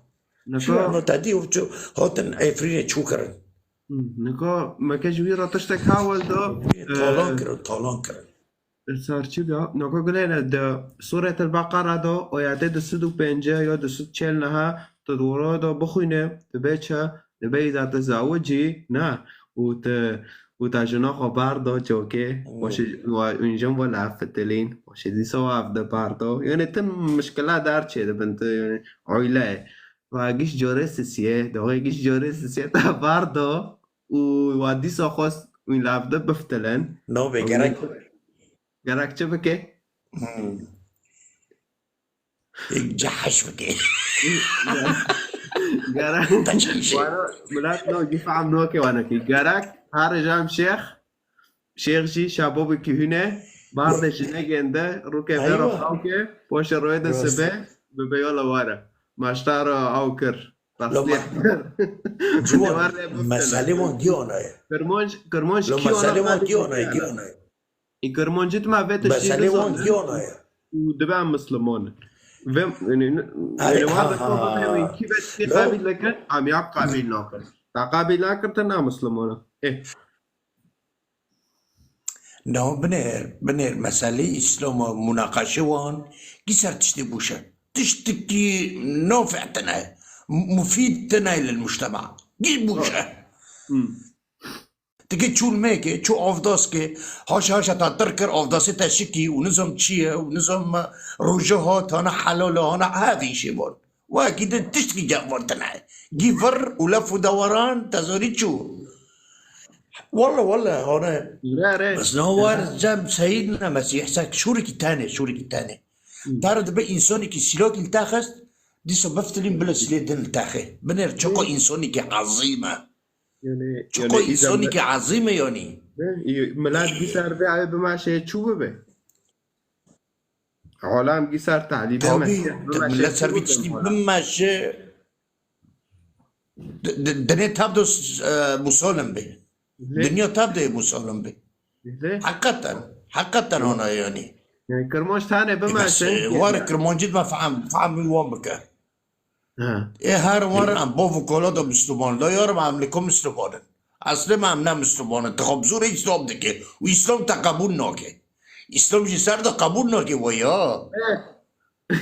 Nika Çi evno tedî û çi hatin Efrînê çû kirin. Hmm, nika me ke ji wî re tiştek hawil da, Talan e, kirin, talan kirin. Sar çi da? Nika gulêne de Sûretel Beqara da, ayetê du sed û pêncî ya du sed çel neha, tu dora da bixwîne, tu bê çi, tu bê îza tu zawicî, na, û tu, û ta jina xwe bar da cokê, Hmm. Başê wa, û jin wela fitilîn, başê dîsa wa ev de bar da. Yani tim mişkila dar çê dibin tu, yani, oyle. Wa giş corê sisiye, doğê giş corê sisiye ta bar da, û wa dîsa xwest û lav de biftilin. No be, Ew gerek, gerek çi bike? Hmm. Yek ceheş bike. Gerek. Te çi işe? Wana, milat no, gî fehm noke wana ki. Gerek, her jam şêx, şêx jî şabobê ki hüne, bardê ji negên de, rûke Eywa. Vero xawke, poşe royê de Rast. Sibe, bibe yola wara. Maştara aw kir. Lo Tasdîq ma-, kir. Ciwan, Devar de bifte meselê lan. Wan giyo ne ye. Kirmanc, Kirmanc Lo kiyo meselê ne wan mali giyo ne ye, giyo ne ye. Ê Kirmancî dima vê tiştî Meselê wan bizane giyo ne ye. Û dibe em Misliman in. Vê, yani, Erê, yani, ha, wan ha, ha. Kî ve tiştî Lo qebîl dikin, em ya qebîl nakin. Ta qebîl nakir, te ne Misliman e. Eh. No, binêr, binêr, meselê Îslam û munaqeşe wan, kî ser tiştê bûşe. Tiştekî nafe tine, mufîd tine lil mujtema. Kî bûşe. Hmm. Dike çûl mêke, çû avdaske, haşa haşa ta tir kir, avdasê te şikî û nizam çi ye û nizam roja hat, hana helal e, hana hevî şêvan. Wekî din tiştkî cevvertine. Gî vir û lef û dewaran te zorî çû. Walla, walla, hane. Re, re. Bes no war cem seyîd ne mesîh, sek şûrikî tenê, şûrikî tenê. Hı. Dar dibe însanekî sîlokî li te xist, dîsa biftilîn bile sîlê din li te xê. Binêr çiqo Hı. însanekî ezîm e. Yani, Çiqo yani, însanekî ezîm e yanî. Hı, milat bîsar be, ew bime şey çû bibe. Olam gîsar talîbe Tabii, Mesîh, te bime millet şey ser çû vî tiştî bibe. Bime şey. D-, d-, dinê tab do s-, e, musalim be. Lê? Dinya tab de musalim be. Lê? Hakikaten, hakikaten ona yani. Yani Kirmanc tane bime Bes, şey. E, war Kirmancî ma fahm, fahm wan bike. Ha. Ê her werin em bav û kala de Misliman, la yarim em li ku Misliman in? Eslê me em ne Misliman in. Ti xwe bi zorê Îslam dike û Îslam te qebûl nake. Îslam jî ser de qebûl nake we ya. Eh.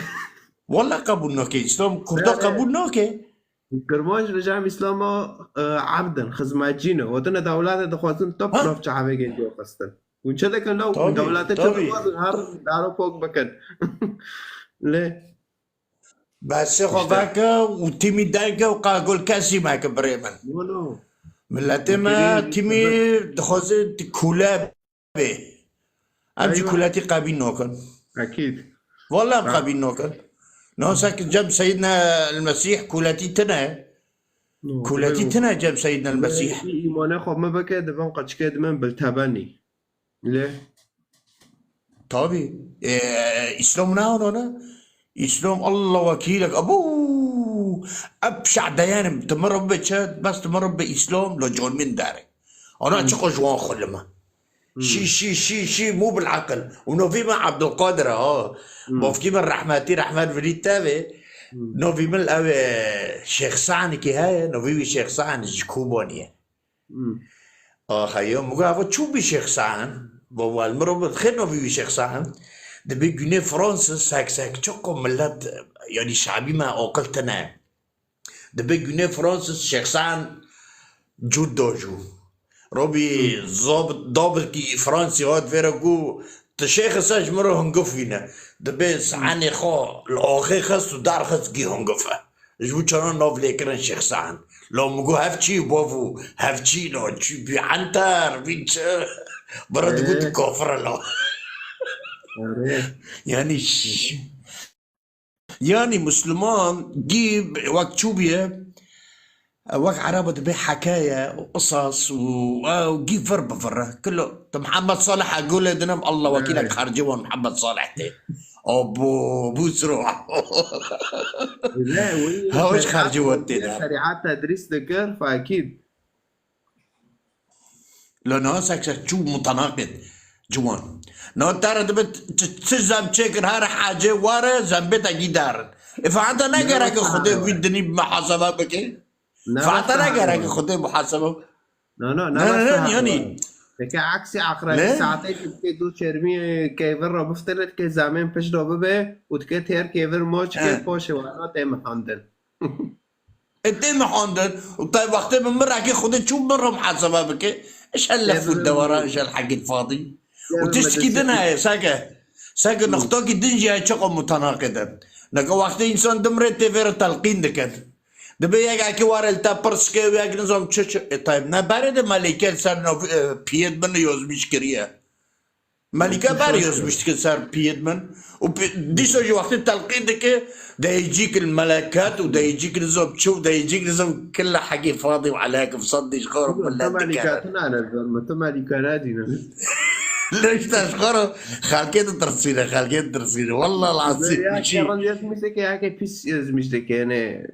Walla qebûl nake. Îslam Kurda Eh, eh. qebûl nake. Kirmanc li cem Îslama, e, ebd in, xizmetçî ne. Hatine dewletê dixwazin top Ha? navçe hevê gêncê xistin. Hûn çi dikin law? Hûn Tabii, dewletê çi tabii. dixwazin? Her daro pok bikin. Lê Bes xwe İşte. veke û tîmî denge û qagol kesî meke birê min. No, no. Miletê me Fikirî tîmî dixwaze kule be. Em jî Eywa. kuletî qebîl nakin. Ekîd. Walla em Ha. qebîl nakin. Nasek cem Seyyidna el Mesîh kuletî tine. No, Kuletî no. tine cem Seyyidna el Mesîh. Î-, îmanê xwe me bike, divan qeçike dimen biltebenî. Lê? Tabii. E, İslam ne ona ne? Îslam Allah wekîlek. Ebû! Ev şehdeyanim, tu min re bibe çi, bes tu min re bibe Îslam, lo can min dare. Ana çiqo ji wan xulime. Şî, şî, şî, şî, mû bil eqil. Û novî min Ebdulqadir e, ha. Bavkî min rehmetî, rehmet vilî tevê. Novî min ew ê Şêx Sanikî heye, novî wî Şêx Sanik ji Kobanî ye. Axa yo, min got, "Eva çû bî Şêx Saen?" Bo wal min re bi xêr novî wî Şêx Saen. Dibê Güney Fransız sek sek çiqo millet, yanî şabî me aqil tine. Dibê Güney Fransız Şêx Saen cûd do jû. Robî zob dabirkî Fransî hat vêre ku tu Şêx Saen ji min re hingif wîne. Dibê Saenê xwe li axê xist û dar xist gî hingif e. Ji bo çanan nav lê kirin Şêx Saen. La min got, "Hev çî, bavû, hev çî la, çî bî enter, bî çi?" Bira digot, "Tu kafir e la." Yanî ş-, yanî Musliman gî wek çû bûye, wek Ereba dibê hekaye û qisas û, û gî vir bi vir e. Kilo, tu Mihemed Salih a gulê dinim, Allah wekîlek xercê wan Mihemed Salih tê. Abo, bû siro. Ne, wî Hewş xercî wet tê de. Şerîat tedrîs dikir, fakîd. Lo niha sek sek çû mutenaqid ciwan. Niha te re dibe çi, çi zem çêkir her hecê ware zembê te gî darin. Îfa ente ne gereke Xwedê wî dinî muhasebe bike. Îfa ente ne gereke Xwedê muhasebe. No, no, ne, ne, ne, yanî. Peki aksî aqrayî saetê ki dikê du çermî keyvir re biftirit ke zamên pişt re bibe û dikê têr keyvir moç ke poşê wana tê mihandin. E, tê mihandin û tay wextê min mirekê Xwedê çû min re muhasebe bike. Îş hel lef û dewara, îş hel hegil fadî. Û tiştekî din heye, seke. Seke nuqtakî din jî heye çiqo mutenaqid e. Neke wextê însan dimrê tê vê re telqîn dikin. Dibe yekekî were li te pirs ke û yek nizam çi çi. E, tay ne berê de melîke li ser nav, e, piyêt min yazmîş kiriye. Melîka ber yazmîş dike ser piyêt min. Û pi-, dîsa jî wextê telqîn dike, deyicîk li meleket û deyicîk li zom çi û deyicîk li zom killa hegê fadî û aleyke fsadî ji xwe re millet dikere. Tu melîka tu nane zor me, tu melîka nadîne. Leşte ji xwe re xelkê ditirsîne, xelkê ditirsîne. Wallah lazim. Ya, ya, yazmîş dike, ya ke pis yazmîş dike, ne.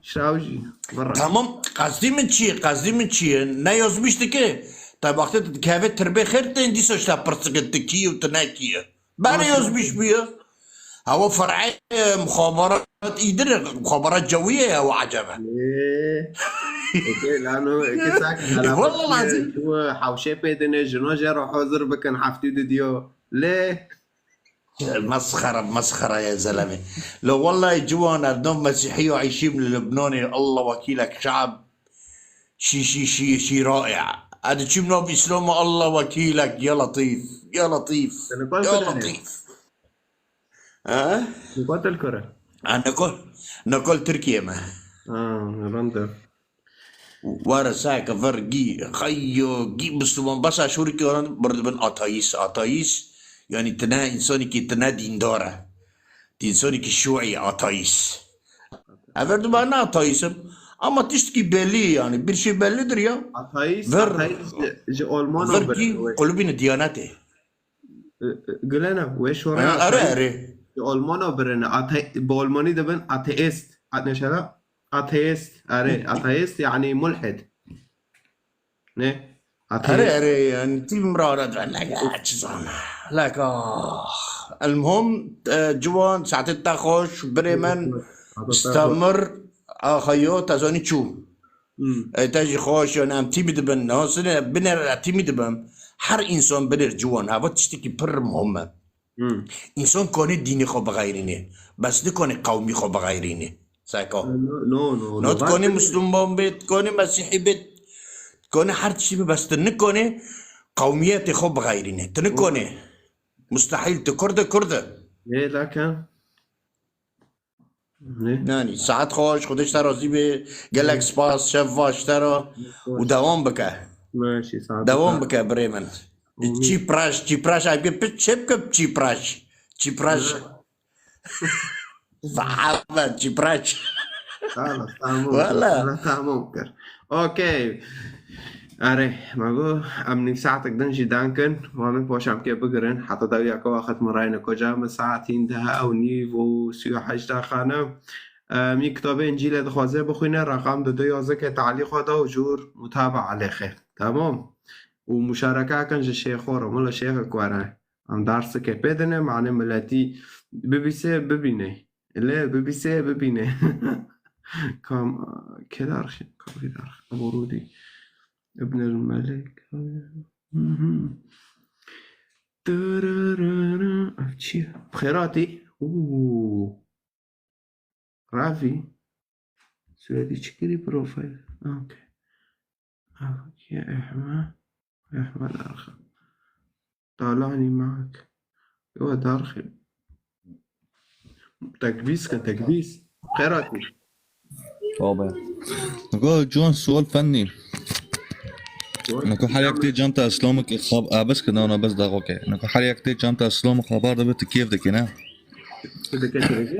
Şaw jî. Tamam, qasdî min çi ye? Qasdî min çi ye? Ne yazmîş dike. Te wextê tu dikeve tirbê xêr tên, dîsa ji te pirs dike, tu kî yî û tu ne kî yî. Berê yazmîş bûye. Hewa fer'ê, e, muxabarat îdir e, muxabarat cewî ye hewa ecebe. Ê. Eke lano, eke sak, Wallah lazim. Hewşê pê dine, jino jê re hazir bikin, heftî didiyo. Lê. Mesxere, mesxere ye zeleme. Lo wellahî ciwan, ez nav Mesîhî ya eşîm li Libnanê, Allah wekîlek şab. Şî, şî, şî, şî raî. Ez diçîm nav Îslamê, Allah wekîlek, ya Letîf, ya Letîf, ya Letîf. Ha? Nikol Tirkiye me. Ha, rende. Were seke vir gî, xeyo, gî Müslüman, besa şûrikî oran bir dibin ateîst. Ateîst, yanî tine însanîkî tine dîndar e. Ti însanîkî şûî ateîst. Ev ver dibin ne ateîst im. Ama tiştkî belli yanî. Bir şey bellidir ya. Ateîst, ateîst ji, ji Olmana vir gî qulubîne diyanetê. Gilene, wê şorê. Ha, erê, erê. Almana birine, ate-, bi Almanî dibin ateist. At-, neşara? Ateist, erê, ateist, yani mulhid. Ne? Ateist. Erê, erê, yani, tim rara dibin, leke, çi zana. Leke, ah. Elmuhim, e, ciwan, saetê te xweş, birê min, istamir, axayo, te zanî çû. Hmm. E, te jî xweş, yani em tîmî dibin. Nasıl binêr, tîmî dibin. Her insan binêr ciwan. Hava tiştekî pir muhim e. Hmm. Însan kanê dînê xwe bixeyrînê. Bes nikanê qewmî xwe bixeyrînê. Seka. No, no, no, no. Nikanê Musliman bê, kanê Mesîhî bê, kanê her tiştî bê, bes tu nikanê qewmiyetê xwe bixeyrînê. Tu nikanê. Mustehîl, tu Kurd e, Kurd e. Ê, leke. Ne? Nanî, saet xweş, Xwedê ji te razî be. Gelek spas, şev baş ji te re. Û dewam bike. Dewam bike birê min. Çîpraş, çîpraş, ay pê çê bike çîpraş. Çîpraş. Sahabe, çîpraş. Tamam, tamam. Wala. Tamam kir. Okey. Erê, me got, em nîv saetek din jî dan kin, wan min paşam kê bigirin, heta dawiya ke wexit min rayne kuca, min saet hîn deha ew nîv û sî û heşt daxane. Em yê kitabê Încîlê dixwaze bixwîne, reqam dide yazike talîqa da û jûr mutaba alêxe. Tamam. Û muşareka kin ji şêxo re, mila şêxek were. Em dersike pê dine, mane miletî bibîse, bibîne. Lê bibîse, bibîne. Kam, kê darxî, kavê darxî. Ebu Rûdî. Ibn el Melik. Mhm. Tırırırı. Ev çi ye? Xêratî. Û. Ravi. Suretî çi kirî profil? Okey. Okey, Ehme. Ehme darxî. Talanî mak. Yo darxî. Tekbîs ke, tekbîs. Xêratî. Tabe. Niko John sual fennî. Niko her yek tê canta Îslamê ke xab-, a, bes ke, na, na, bes daxo ke. Niko her yek tê canta Îslamê xabar dibe, tu kêf dikî, ne? Tu dikî, tu dikî?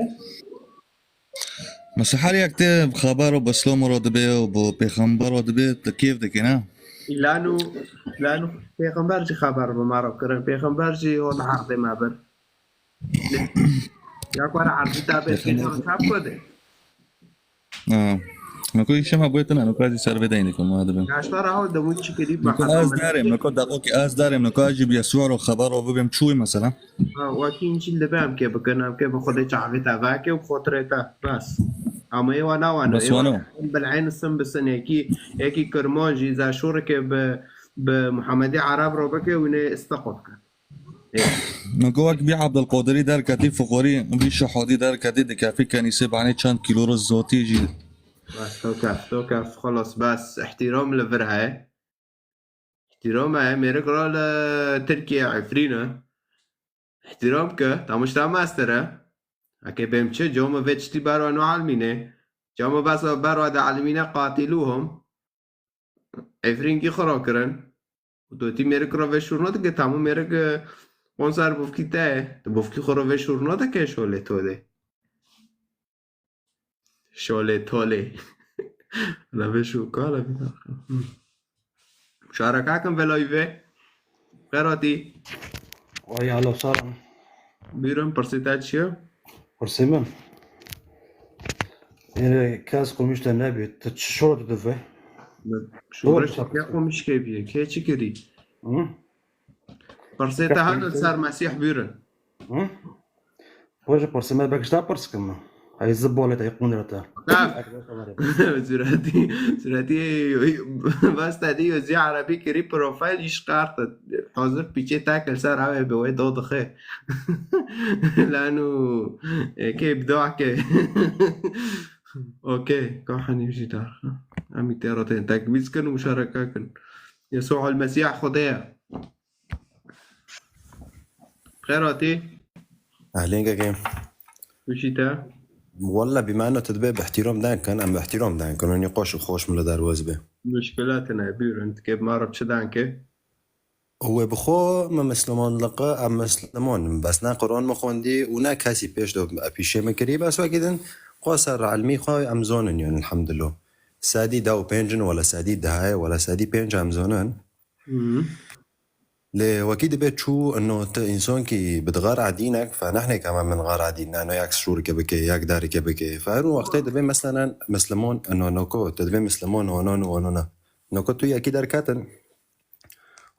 Mesela her yek tê xabar û bi Îslamê re dibe û bi pêxember re dibe, tu kêf dikî, ne? Îlanu, îlanu pêxember jî xabar bi me re kirin. Pêxember jî hol erdê me bir. Ya ku ara erdî ta bê, pêxember çap kode. Ha. Niko îşe me buyê tine, niko ez jî ser vê deyne ku ma dibim. Yaşlar ha, demû çi kirî, niko ez derim, niko daxo ki ez derim, niko ez jî bi Yesûa re xeber re bibim çûyî mesela. Ha, wekî Încîl dibe em kê bikin, em kê bi Xwedê çavê te veke û bi xotirê te. Bes. Ama ê wa nawane. Bes wano. Em bil'eyn sin bisin, yekî, yekî Kirmanc jî zaşûrike bi, bi Muhammedî Arab re bike û nê isteqo bikin. Niko wek bî Abdulqadirî derketî, Fuqurî bî Şuhudî derketî, dikefî kenîsê banê çend kîlo re zotî jî. Bes, tokef, tokef, xelas, bes, îhtîram li vir heye. Îhtîram heye, mêrik ra li Tirkiye Efrîn e. Îhtîram ke, tamuşta master e. Eke bêm çi, coma vê tiştî berwa no almîne. Coma bes berwa de almîne qatiluhum. Efrînkî xwe rakirin. Û tu tî mêrik re vê şûr nadike, tamû mêrik, e, sponsor bûvkî te ye. Tu bûvkî xwe re vê şûr nadike şolê tolê. Şolê tolê. La vê şû kala vî dakika. Hı. Şareka kim velayî vê. Xêratî. Ay, alo, salam. Buyurun, pirsê te çi ye? Pirsê min. Ê, kes komîş te nebî. Tu çi şor tu divê? Şoreş ke komîş ke bîye? Ke çi kirî? Hı? Pirsê te hene ser Mesîh, buyurun. Hı? Xwe ji pirsê me bekişta pirs kim. Hey zibolê te, hey qundrete. Zûretî, zûretî, bas te dî yozî erebî kirî profil, îş qart. Hazir pîçê te kir ser ew ê bi wê do dixe. Lanu, e, kê bi do ke. Okey, ka henî jî dar. Em ê tê re tên tekbîz kin û muşareka kin. Yesû el Mesîh Xwedê ye. Xêr hatî. Ehlên kekê. Wişî te? Walla bî me eno te dibe bi ihtiram den kin, em bi ihtiram den kin. Nîqaş û xweş min li derwez be. Muşkilat ne, buyurun, dikê bi me re çi den ke? Wê bi xwe min misliman liqe, em misliman in. Bes ne Quran min xwendî û ne kesî pêş de pîşê min kirî, bes wekî din xwe ser ilmî xwe em zonin, yani, elhamdulillah. Sedî deh û pênc in, wala sedî deh ye, wala sedî pênc em zonin. Hı. Lê wekî dibe çû, ino ti însankî bi digar edînek, fe nehnê ke me min gar edîn, ino yek şûrike bike, yek derike bike. Fe her wextê dibe, meselen, misliman, ino noko, tu dibe misliman, ono, ono, ono. Noko tu yekî derketin,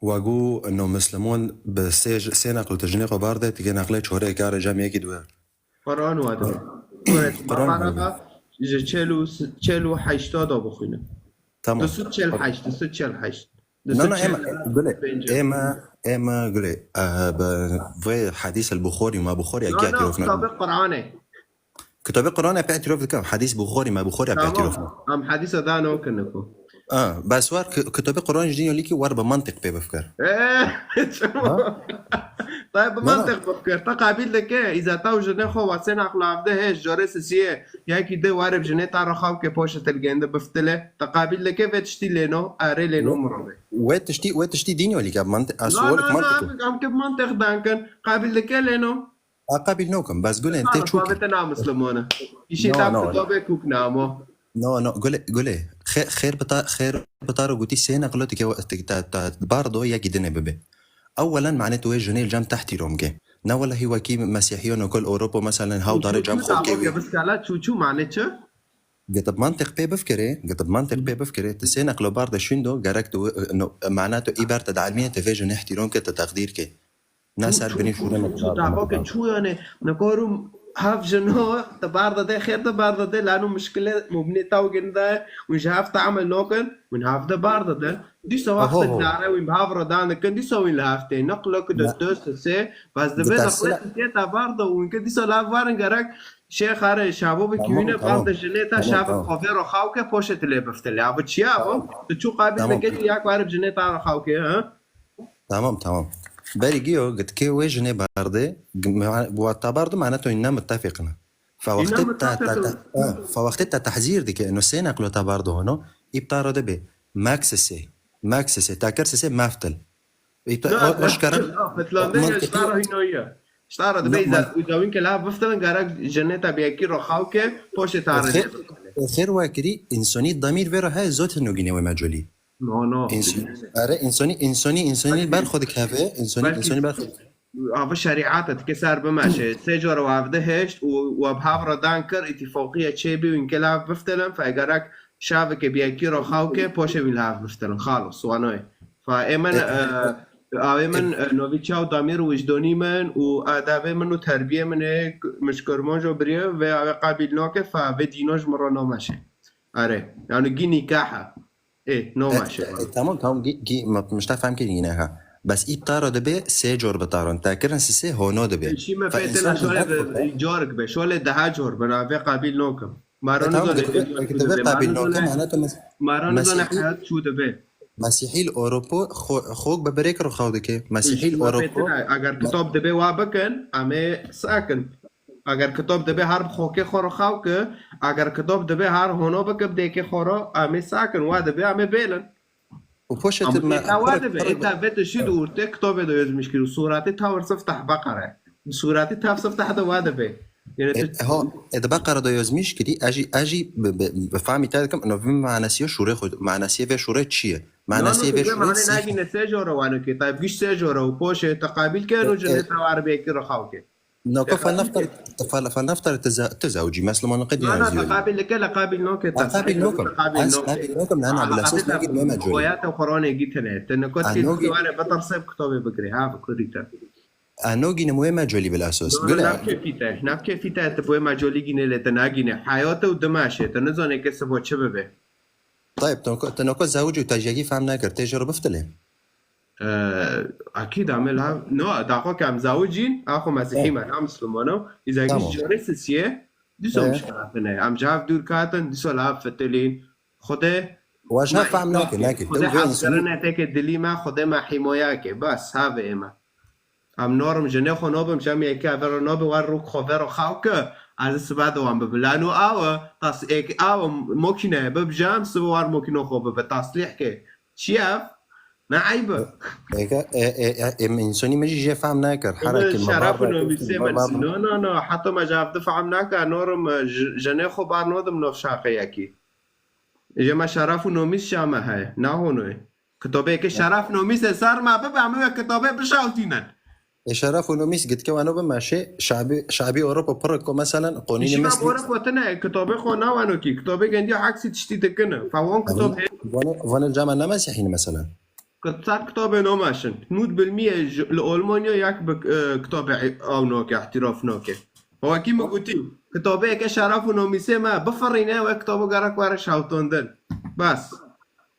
wegu, ino misliman bi sê, sê neql tu jinê xwe berde, tu kê neqlê çorê kare cem yekî dibe. Quran wa dibe. Quran wa dibe. Ji çel û, çel û heşta da bixwîne. Tamam. Du sed çel heşt, du sed çel heşt. Na, na, ême, gule, ême, ême, gule, e, bi vê hadîs el Buxorî, ma Buxorî, na, na, kitabê Quranê. Kitabê Quranê pê îtirof dikim, hadîs Buxorî, ma Buxorî pê îtirof. Tamam, em hadîsa da no kin ku. A, bes war ki-, kitabê Quran jî nîyo lîkî war bi mantiq pê bifkir. Eee, çima? Ha? Tayyib, bi mantiq bifkir. Te qabil dike, îza taw jinê xwe wasê naqla avde hê, jorê sisiyê. Yekî de warê bi jinê ta re xaw ke poşe tilgende biftile. Te qabil dike vê tiştî lêno, erê lêno mirovê. Wê tiştî, wê tiştî dîn yo lîka mantiq, a sual mantiq. Em, em ke mantiq dan kin, qabil dike lêno. A qabil nokim, bes gulên tê çûkî. Te na mislimane. Îşê ta kitabê kûk namo. No, no, gule, gule. Xê-, xêr bita-, xêr bitaro gotî sê neqlo dike we-, te, te, te, bardo yekî dinê bibe. Ewelen, mane tu wê jinê li cem tehtîrom ke. Ne welehî wekî mesîhiyo nokol Ewropo, meselen, haw dare cem xo kê wî. Biskala çû çû mane çi? Gitib mantiq pê bifkirê, gitib mantiq pê bifkirê. Tu sê neqlo bardo şindo, gerek tu, no, mane tu î ber te de elmîne, tu vê jinê ihtîrom ke, te teqdîr ke. Na ser binî şûrê me. Çû dava ke çû yani, nikorum hav jino, te barda de, xêr te barda de, lano muşkile mubnê taw ginda, un ji hav tamel nokin, un hav de barda de. Dîsa wexte dare wî hav ra dan dikin, dîsa wî li hav tê. Naqla ku de dös se, bas de be naqla tê ta barda, un ke dîsa lav varin gerek, şêx are şavo bi kiwine barda jine ta şavo xovê ro xaw ke poşe tile biftele. Avu çiya bu? Tu çû qabil neketî yak varib jine ta ro xaw ke, ha? Tamam, tamam. Berî giyo, gitkê wê jinê bardê, g-, me-, wa ta bardo mane to inna muttefîqin. Fa wextê ta, ta, ta, ha, fa wextê ta tehzîr dike, no sê neqlo ta bardo hono, î bi ta ro de be, mek sisê, mek sisê, ta kir sisê meftil. Î ta, o, o şkara, mantiqî. Ştara hîno ye. Ştara de beyza, u dawin ke la biftilin, gerek jinê ta biyekî ro xaw ke, poşê ta re. Xêr, xêr wekirî, insonî damîr vê ra heye zot hino gîne wê meculî. No, no. Ins-, are, insonî, insonî, insonî ber xwe dikeve, insonî, insonî ber xwe. Ava şerîat e, dike ser bimeşe. Sê cara we avde hişt û we bi hav re dan kir, îtîfoqiye çêbî û înkilav biftilin, fe gerek şaveke biyekî re xaw ke, poşê wî li hav biftilin. Xalos, wanoyê. Fe ê min, e, e, awê min, e, novî çaw damîr û wijdonî min û adabê min û terbiyê min ê, min ji Kirmanco biriye, vê awê qabil nake, fe vê dîno ji min re nameşe. Are, yani gî nîkah e. Ê, no maşe. E, e, tamam, tamam, gî, gî, ma, mişta fehm kirî yine ha. Bes î taro dibe sê cor bitaron. Te kirin sisê hono dibe. Şî me pê tena şole carik be, şole daha cor be, na vê qabil nokim. Maro nizane dibe qabil nokim, mane to mes-, maro nizane hayat çû dibe. Mesîhî li Ewropo xo-, xok bi birêk re xew dike. Mesîhî li Ewropo. Eger kitab dibe wa bikin, em ê sakin. Eger kitab dibe her bi xokê xwe re xew ke, eger kitab dibe her hono bike bi dêkê xwe re, em ê sakin, wa dibe em ê bêlin. Û poşê tu me, wa dibe, ê te vê tu şî di ortê kitabê de yozmîş kir û suratê ta wir siftah Beqere. Suratê ta siftah de wa dibe. Yani tu, e, ho, e, di Beqere de yozmîş kirî, ez jî, ez jî bi, bi, bi famî te dikim, no vê manesiye şûrê xwe, manesiye vê şûrê çi ye? Manesiye vê şûrê nagîne sê jora wano ke, tayyib giş sê jora û poşê te qabil ke, no jinê te war bêkî re xew ke. Noko fel nefter, fel, fel nefter teza-, tezawucî, Mesliman qed. Na, na, te qabil ke, le qabil noke, te qabil nokim. Ez qabil nokim, na, na, bila sos nagî me mecûl. Xoya te Qur'anê gîtine. Te niko ti ware beterse kitabê bigire. Ha, bikurî te. Ano gîne wê mecûlî bila sos. Gule. Nav kefî te, nav kefî te, te wê mecûlî gîne le te nagîne. Hayate û dimaşe, te nizane ke sibo çi bibe. Tayyib, te noko, te noko zawuc û te jiyekî fehm nekir, tê jê re biftilê. Ee, akîd em ê li hev, no, daxo ke em zawicîn, axo mesîhî me, na mislimano, îzegî ji carê sisiye, dîso mişkila tune. Em ji hev dûr katin, dîso li hev fitilîn. Xwedê we ji hev fehm nake, nake. Xwedê hezkirine teke dilî me, Xwedê me hîmoya ke. Bas, havê ê me. Em norim jinê xwe nobim, cem yekê eve re nobe, war rûk xwe vê re xaw ke, ez ê sibe de wan bibim. Lano awe, tas êk awe mokîneye bib cem, sibe war mokîno xwe bibe, taslîh ke. Çi ye ev? Ne eyb e? Êke, e, e, e, em, insonî min jî jê fehm nekir. Herekî me şeref û nomîsê min. No, no, no. Heta me ji hev difam neke. Norim, e, ji-, jinê xwe bar nodim nov şaqeyekî. Jê me şeref û nomîs şa me heye. Nahonoyê. Kitobeke şeref nomîs e ser me bibe, em wê kitobê bişawtînin. E, şeref û nomîs gitke wano bi meşê, şabî, şabî Ewropa pir ko, meselen, qonînê Şîma mesli. Ewropa tine, kitobê xwe nawano kî. Kitobê gendiya heksî tiştî dikine. Fa wan kitobê. Vano, vano cama ne mesîhîn, meselen. Kit-, ser kitobê nomeşin. Nûd bilmiye ji, li Almanya yek bi, e, kitobê e-, ew noke, îhtîrof noke. Wekî min gotî, kitobeyeke şeref û nomîsê me bifirîne, we kitobo gerek were şewtandin. Bes.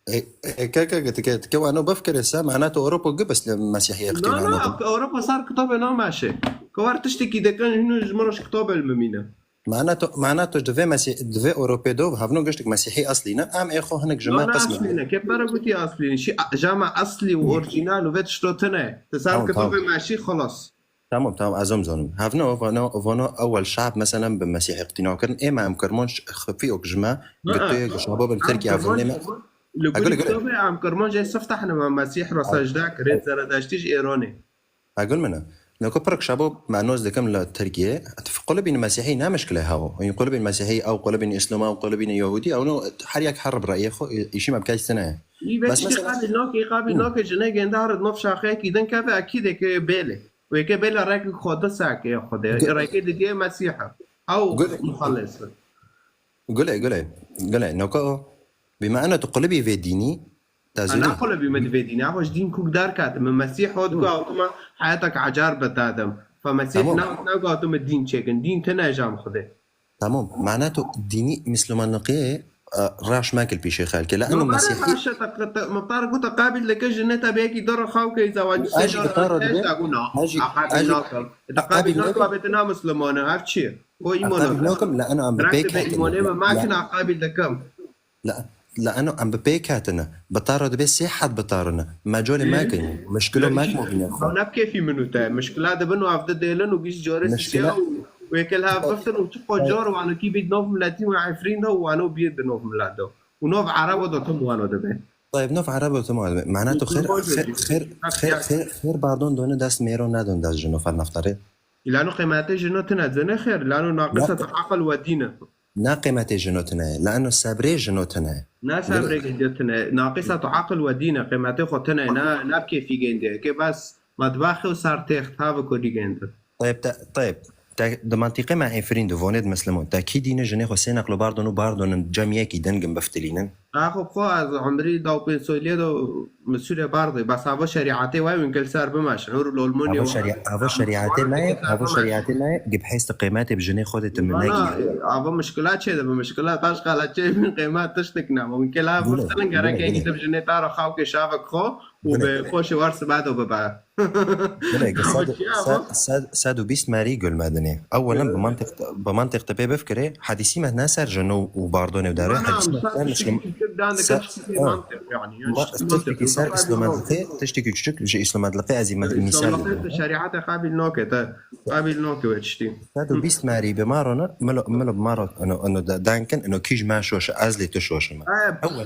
E, e, ke, ke, ke, ke, ke wano bifkire se, mana tu Ewropa gi bes li Mesîhiyê. No, no, Ewropa ser kitobê nameşe. Ke wer tiştekî dikin, hûn ji min re ji kitobê li min mîne. Mana tu, mana tu divê Mesî-, divê Ewropê do, hevno giştik Mesîhî eslî ne, em ê xwe hinek ji me qism. Eslî ne, ke pere gotî eslî ne. Şî, a, jama eslî û orîjînal û vê tişto tune. Te ser kitobê meşî, xelas. Tamam, tamam, ez em zanim. Hevno, vano, vano ewel şab, meselen, bi Mesîhî qitîna kirin, ê me em Kirmanc xifî ok ji me, gitê, şabo bin Tirkiye, vano ê me. Li gulî kitobê em Kirmanc ê siftah ne me Mesîh re secde kir, ê Zeredeştî ji Êranê. Ha, gul min e. Noko pirk şabo me noz dikim li Tirkiye. Qulibîn Mesîhî ne mişkile hewo. Qulibîn Mesîhî ew, qulibîn Îslam ew, qulibîn Yahudî ew, no her yek her bi reyê xwe, îşî me bi kesî tine. Î ve Bes tiştî mesela qabil nake, qabil Hı. nake jinekên de harit nov şaxeyekî din keve ekîdê ke bêlê. Wê ke bêle rek xwe di seke Xwedê. Gu- Reke didiye Mesîha. Ew Gu- muxellis. Gule, gule, gule. Noko, bima ena tu qulibî vê dînî, Te Ana zûrî. Qulebî me divê dîn. Ava ji dîn kûk derketime. Mesîh hot ku awtuma heyetek ecar betadim. Fe Mesîh Tamam. ne, ne gotime dîn çêkin. Dîn tine jam Xwedê. Tamam. Mana tu dînî Mislimanlıqê, e, raş mekil pîşê xelkê. La eno Mesîhî. Miftar gota qabil dike jinê te bêkî dor xaw ke zawac. Ajî beta ro dibe. Ajî, ajî, qabil nakim. Te qabil nakim. Bete na Mislimane. Her çi? O îmana. Qabil nakim, la eno em bi pêk. Direkt îmane me makin qabil dikim. La, la eno em bi pêk hatine. Bi taro dibe sê het bi tarine. Mecolê me kin. Mişkilo me kin o bîne xwe. Ew ne bi kêfî min û te. Mişkila dibin û ev di dêlin û giş corê Mişkila- sisiya û wêkel hev biftin û çi qo cor wano kî bî di nov miletî û Efrîn de û wano bî di nov milet de. Û nov Erebo de tim wano dibe. Tayeb nov Erebo tim wano dibe. Mana tu xêr, xêr, xêr, xêr, xêr, xêr bardon done dest mêro nedon dest jino fel naftarê. Îlano qîmetê jino tine zene xêr. Îlano naqisa tu aqil we dîne. Na qîmetê jino tine ye. La eno sebrê jino tine ye. Na sebrê gêndiye tine ye. Naqîsa tu aqil we dîne. Qîmetê xwe tine ye. Na, na bi kêfî gêndiye. Ke bes medbaxê û ser têxt ha bi kurdî gêndi. Tayeb, te, tayeb. Te di mantîqê me Efrîn di vonê di Mislimon. Te kî dîne jinê xwe sê neqlo bardon û bardon in cem yekî dingin biftilînin? Axo xwe ez umrî da û pênc soliyê de Min sûre bardê, bes ava şerîetê we win gel ser bimeşin. Hur lolmoni Ava şerî-, ava şerîetê me ye, ava şerîetê me ye, gib hêst qîmetê bi jinê xwe de tu min nekî. Ava mişkila çê de bi mişkila taş qala çê bin qîmet tiştik ne. Win gel ha biftilin gerek eki de bi jinê ta ra xawkê şavek xwe û bi poşê war sibado bibe. Gule, sed û bîst merî gul me dinê. Ewelen bi mantiq, bi mantiq te pê bifkirê, hedîsî me ne ser jino û bardonê û dare, hedîsî me ser Mislim-, ser, Tiştekî ser îslamedliqê, tiştekî küçük ji îslamedliqê ez ê me-, mîsal. Şerîeta qabil nake te. Qabil nake we tiştî. Sed û bîst merî bi ma rone, milo, milo bi ma ro, eno, eno de-, denkin, eno kîj me şoş e, ez lê tu şoş me.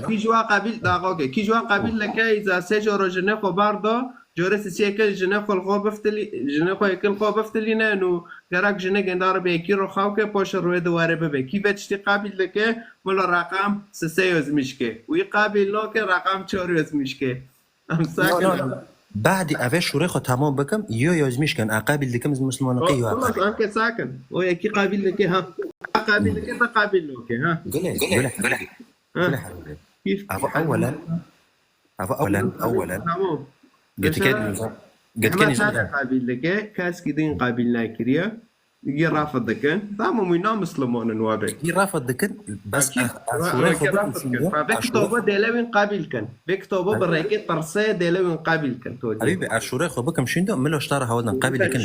Kîj wa qabil, daxoke, kîj wa qabil leke, îza sê joro jinê xwe bardo, jore sisiyeke jinê xwe li xwe biftilî, jinê xwe yekil xwe biftilîne, eno gerek jinê gendar be, yekî ro xawke, poşe royê de were bibe. Kî ve tiştî qabil dike, Milo reqam sisê yozmîşke. Wî qabil noke, reqam çor yozmîşke. Em sakin. Badî eve şûrê xwe tamam bikim, yo yozmîşken, a qabil dikim, ez Mislimaneke yo. Xullas, em ke sakin. O yekî qabil dike, ha. A qabil dike, te qabil noke, ha. Gule, gule, gule. Gule. Ava ewelen, ava ewelen, ewelen. Tamam. Getiken, getiken. Qabil dike, keskî din qabil nekiriye. Yê rafid dikin. Tamam, wî na Misliman in we bê. Yê rafid dikin, bes Akî, a, a, şûrê xwe bikin şûnde. Vê kitoba dêle wîn qabil kin. Vê kitoba bi rêkê tirsê dêle wîn qabil kin. Ebî be, a şûrê xwe bikim şûnde, milo ji tara hewldan qabil dikin.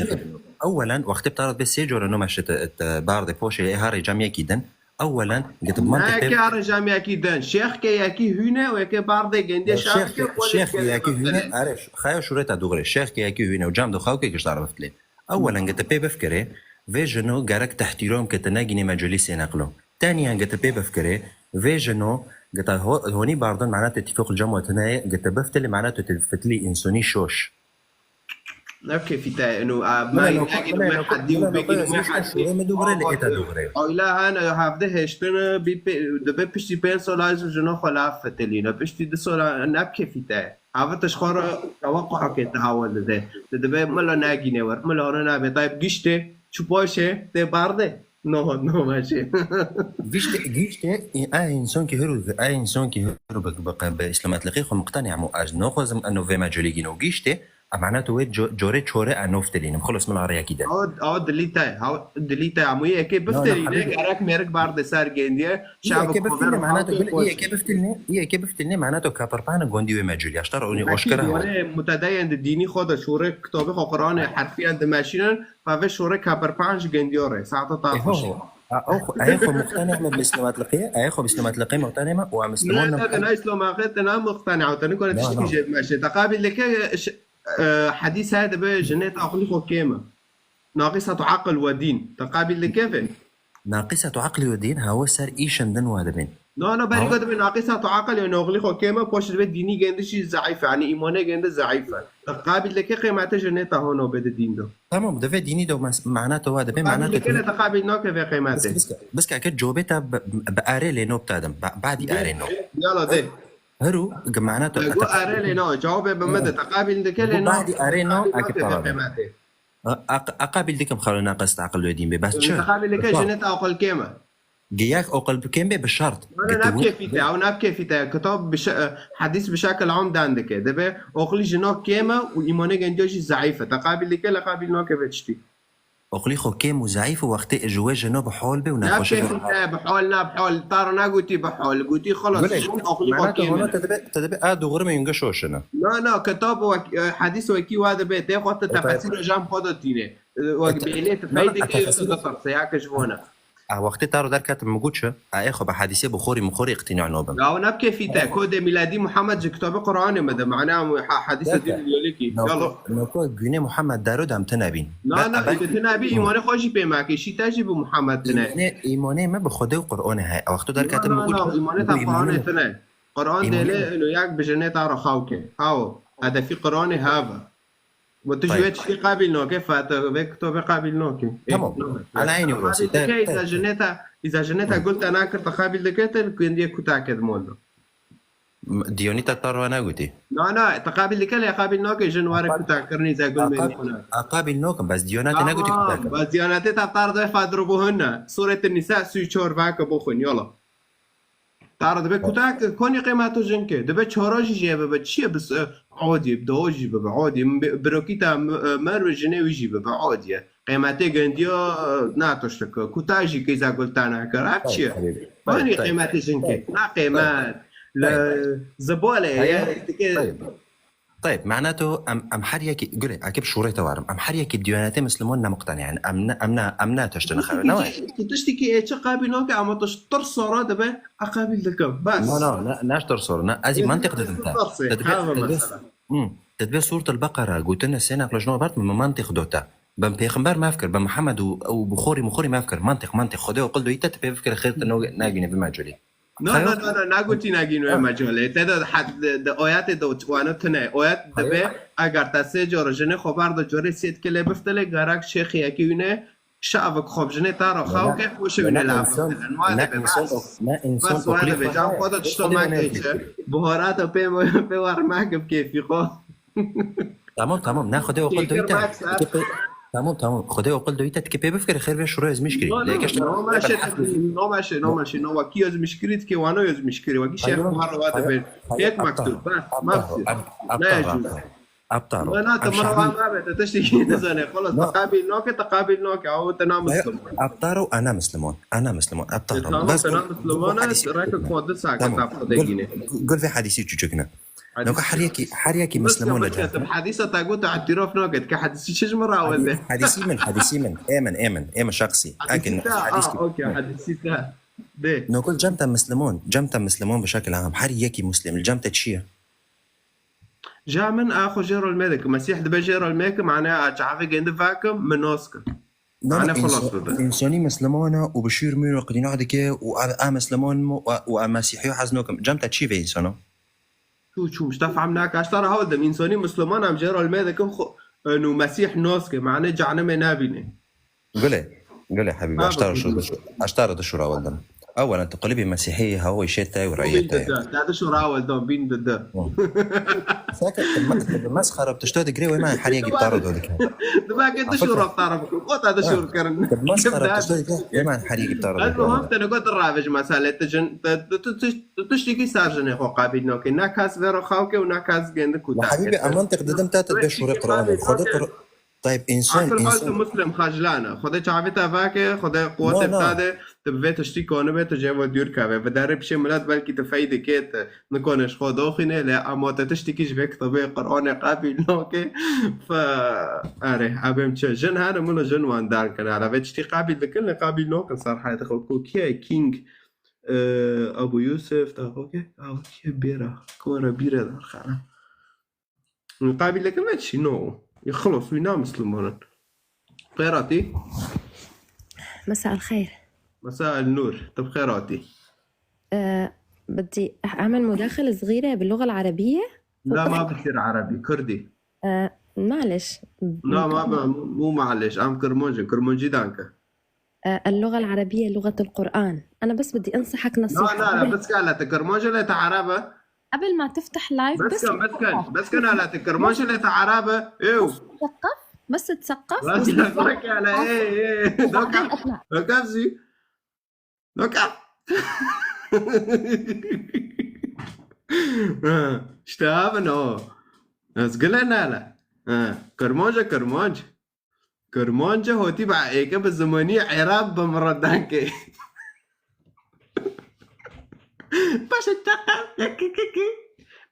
Ewelen, wextê bi tara bê sê cora nû meşe te, te bar de poşê, ê harê cem yekî din. Ewelen, git mantiq. Ne ke harê cem yekî din. Şêx ke yekî hûne, wê ke bar de gendiye şêx ke, şêx ke yekî hûne, are, xaya şûrê te dûgre. Şêx ke yekî hûne û cem de xew ke giştara biftilê. Ewelen gete pê bifkirê, vê jino gerek tehtîrom ke te negînê meclîsê neqlo. Teniya gete pê bifkirê, vê jino gete ho-, honî bardin mana te tîfok li cem we tine ye, gete biftilê mana tu te fitilî însonî şoş. Ne kêfî te eno, a, me negînê me hedî û bigînê me hedî. Şûrê me dûgre li êta dûgre. Oyla hene hevde hêştine, bî pê-, dibe piştî pênc sola jino xwe laf fitilîne. Piştî du sola ne kêfî te. Ava te ji xwe re teweqû heke te hawal dide. Te dibe mila negîne wer. Mila hona nabe. Tayb giştê, çi paşê, tê barde. No, no, maşê. Giştê, giştê, e, e, însan ki hür, e, însan ki hür bi, bi, bi îslametliqê xwe muqteni amo ez naxwazim eno vê meculî gîno. Giştê, e, mana tu wê co-, corê çore e noftelînim. Xulus mila reyekî de. Aw, aw dilî te, aw dilî te, amo yekê biftelîne, gerek mêrik barde ser gendiye. Yê eke biftilne, mana tu, yê eke biftilne, yê eke biftilne, mana tu kapirpane gondî wê mecûl. Yaştar, onî oşkera. Mutedeyên di dînî xwe de şûrê kitabê xwe Qur'anê herfiyan dimeşînin, ve vê şûrê kapirpan ji gendiyo re. Saeta ta xweş. Ayê xwe muqtene me bi îslametliqê, ayê xwe bi îslametliqê muqtene me û em îslamon. Ne, ne, ne, îslametliqê te ne muqtene, te nikare tiştekî jê bimeşe. Te qabil dike, e, hedîs heye dibe jinê te aqilî xwe kêm e. Naqîsa tu aqil we dîn. Te qabil dike vê? Naqîsa tu aqlî we dîn, hewe ser îşin din we dibin. No, no, berî ku dibê naqîsa tu aqil, yani oxlî xwe kêm e, paşê dibê dînî gêndî jî zeîf e, yani îmanê gêndî zeîf e. Te qabil dike qêmetê jinê te hano bê di dîn de. Tamam, divê dînî de mes-, mana to wa dibê, mana Qabil to dike ne te qabil nake vê qêmetê. Biske, biske, ke cobê te bi, bi erê lê no bitadim, ba-, badî erê no. Yala de. Heru, ge mana to Te gu erê lê no, cewabê bi min de, te qabil dike lê no. Badî erê no, akib nake vê qêmetê. A, a, a qabil dikim xalo naqis aqil wê dîn bê, bes çi? Te qabil dike jinê te aqil kêm e. Giyek oqil bikên bê bi şert. Wala nab kêfî te, ew nab kêfî te. Kitab bi şe-, e, hedîs bi şekil am dan dike. Dibê oqlî jina kêm e û îmanê gendiya jî zeîf e. Te qabil dike, le qabil nake vê tiştî. Oqlî xwe kêm û zeîf û wextê ji wê jina bi hol bê û Nab nexweşe kêfî te, bi hol, nab hol. Taro nagotî bi hol. Gotî xelas, Gulê, jin oqlî xwe mana tu kêm hona e. Te dibê, te dibê a dû xirmê yûnge şoşine. Na, na, kitab wek-, e, hedîs wekî wa dibê. Tê xwe te E, te tefesîr jam xwe de tîne. E, wek E, te-, bêlê te na, na, feydike, e, tefesîr- te perse ya ke ji bona. A wextê taro derketim min got çi? A ê xwe bi hedîsê Buxorî Muxorî îqtîna nobim. Ya nab kêfî te, kodê mîladî Muhammed ji kitabê Qur'anê me de, mana ha-, hedîsa Derke. dîn yolekî. Noko, Yala. noko günê Muhammed daro dem tine bîn. Na, Be-, na, be-, îdî tine bî, îmanê xwe jî pê meke, şî te jî bi Muhammed tine. Îmanê, îmanê me bi Xwedê û Qur'anê heye. A wextê Na, derketim na, min got na, çi? îmanê te Qur'anê tine. Qur'an Îmanê dêlê ino yak bi jinê te re xew ke. Hawo, hedefî Qur'anê hava. Ve tu ji Tayyib. Wê tiştî qabil nake, Fatih, vê kitobê qabil nake. Ê, Tamam. nake. Ala aynî Qabil rosî. Te, dike, te, îza te. jinê te, îza jinê te Hı. gul te nakir, te qabil dike, te li gundiyê kutakê dimol do. M-, Diyonî te tar wa negotî. Na, na, te qabil dike, lê qabil nake, jin ware Aqab-, kutak kirin, îza gul aqab-, mêlî xwe nake. aqabil nokim, bes Diyonatê negotî Tamam, kutak kirin. Bes Diyonatê te tar de Fatih ro bohunne. Suret Nisa sî û çar vake boxun, yola. Tara dibe kutak konî qêmeto jinke. Dibe çara jî jê bibe. Çi ye bis, e, adî ye, bi daha jî bibe. Adî ye. Bi-, birokîta m-, e, merve jinê wî jî bibe. Adî ye. Qêmetê gendiya, e, ne tiştek e. Kutak jî kêza gultana kir. Ev çi ye? Tayyib, Hanî tayyib, qêmetê jinke? Tayyib, Na qêmet. tayyib, Le tayyib. zibale ye. Tayyib, Dike tayyib. Tayib, manato em, em her yekî, gule, eke bi şûrê te warim. Em her yekî diyanetê Misliman ne muqtene, yani em ne, em ne, em ne tiştine xewe, ne wayê? Tu tiştekî ê çi qabil nake, ama tu ji tirsa re dibe, a qabil dikim. Bes. No, no, ne, ne ji tirsa re, ne. Ez ê Ê, mantiq didim te. tirsa re. Te dibe, Ha, te dibe, mesela. Hmm. Te dibe Sûretul Beqara, gotine sê neqle ji no bert, min mantiq do te. Bin pêxember mef kir, bin Mihemed û, û Buxorî, Muxorî mef kir. Mantiq, mantiq. Xwedê oqil doyî te, tu pê bifkire xêr te no, nagîne bi mecûlî. No, no, Xeyo? no, no, nagotî nagîn wê Ha. mecalê. Te de had-, de, de oyatê de wano tune. Oyat Xeyo? dibe, eger te sê cor jinê xwe ber de corê sê dike lê bifte lê, gerek şêxî yekî wîne, şavik xwe bi jinê te re Wala, xew ke, xweşe wîne wala la insan, bifte. Nwa ne dibe, insan bas. ok-, ne insan Bas, wa oklî dibe, xwe can heye. xwe de tişto Xwedê wala meke fikir. çi. Buharata pê, pê war meke bi kêfî xwe. Tamam, tamam. Ne, Xwedê oqil Kêkir doyî te. bak ser. Dike pê-, tamam, tamam. Xwedê oqil doyî te, dike pê bifkire, xêr vê şûrê ez mişkirî. No, no, Lê geşte no, meşe, no, meşe, no, meşe, no, wa kî ez mişkirî, dike wano ez mişkirî. Wa kî şêx Xeyo, mar wa xeyo, de be. xeyo, Yek aptal, mektub, bas, aptal, mafsir. ap-, aptal, Ne aptal. jû. Aptal. Mana te Aptal. mara wa be, te tiştekî nizane. Xelas, No. te qabil nake, te qabil nake. Aw, te Xeyo, namuslim. aptal û ana Misliman. Ana Misliman. Aptal. E, tamam, Bas te gul, namuslimana, gul hadîsî reke çekme. kodisa ke Tamam. ta Gul, degîne. gul vê hadîsî çûçekine. Hadîs Noka her çi? yekî, her yekî Misliman Misliman li cem te. Hadîsa te got, îtiraf naket ke hadîsî çi ji min re Hadî-, wende? hadîsî min, hadîsî min. Ê min, ê min, ê min şexsî. Hadîsî Ekin te, ah, hadîsî okey, hadîsî te. Dê. Nokul cem te Misliman, cem te Misliman bi şekil am. Her yekî Muslim, li cem te çi ye? Ja min a xwe jê rol me dikim. Mesîh dibe jê rol me kim, mane a çavê gendi vakim, min nas kim. Na, na, Mane xelas insa-, bibe. Însanî Misliman e û bi şîr mîr û qirîna dike û a, a Misliman û a, û a Mesîhî hez nokim. Cem te çi vê însana? Çû, çû, ji te fehm nake. Ez te re hewl dim. Însanî Misliman em jê re li me dikin xwe, e, nû Mesîh nas ke, mane cehennemê nabîne. Gule, gule hebîbe, Ha, ez te re bakın. şûr, ez te re du şûra hewl dim. Ewelen tu qulibê Mesîhî hewa îşê te û reyê te. Bîn dide, te du şûra hewl dim, bîn dide. Hı. Seke, tu me-, tu bi mesxera bi tişta digirê, wê me her yekî bi te re do dike. Dibe ke du Afika. şûra bi te re bikim, o te du Ha. şûr kirin. Tu bi mesxera bi tişta digirê, wê me her yekî bi te re do. Ez muhim te nego diravêj mesele, tu jin, tu, tu, tu, tu, tu tiştekî ser jinê xwe qabil nake. Ne kes vê re xew ke û ne kes gendi ku Ma te hebîbe, kete. em mantiq didim te, tu Wê bê şûrê tiştekî Qur'anê. qabil Xwedê nake. Qur-, Tayb, însan, Aslında insan. Mislim xeclana. Xwedê çavê te vake, Xwedê quwetê No, no. bide, tu bi vê tiştî kanibe, tu jê ve dûr keve. Ve derê pişê milet belkî tu fey dike, tu nikane ji xwe doxîne, lê ama te tiştekî ji vê kitabê Qur'anê qabil nake. Fe, erê, ebêm çi? Jin hene, milo jin wan dar kin. Hala vê tiştî qabil dikin, lê qabil nakin ser heyetê xwe. Ku kî ye? King, e, Abu Yusuf, ta xwe ke? Abu kî ye? Bêra. Ku were bîre dar xana. Qabil dikin ve çi? No. Ya xelas, wî na Misliman in. Xêr hatî. مساء الخير. Mesa el nur. Tu bi xêr hatî. آه، بدي أعمل مداخلة صغيرة باللغة العربية؟ لا، ما بصير عربي، كردي. آه، معلش. لا، ما ب-، مو، مو معلش، أم كرمونجي، كرمونجي دانكا. آه، اللغة العربية لغة القرآن. أنا بس بدي أنصحك نصيحة. لا، لا، لا، قبل بس قالت كرمونجي لا تعربة. قبل ما تفتح لايف، بس بس كان، بس كان، اتثقف. بس كان على تكرمونجي لا تعربة. إيو. بس اتثقف، بس اتثقف، بس واسمع اتثقف على إيه، إيه. وبعدين دوكا. اطلع. دوكا زي. دوكا. ها، اشتهابن هو. بس قلنا لا. ها، كرمونجة، كرمونجة. Kirmanca hotî bi êke bi zimanî Irab bi min re deng ke. Baş ê teqef,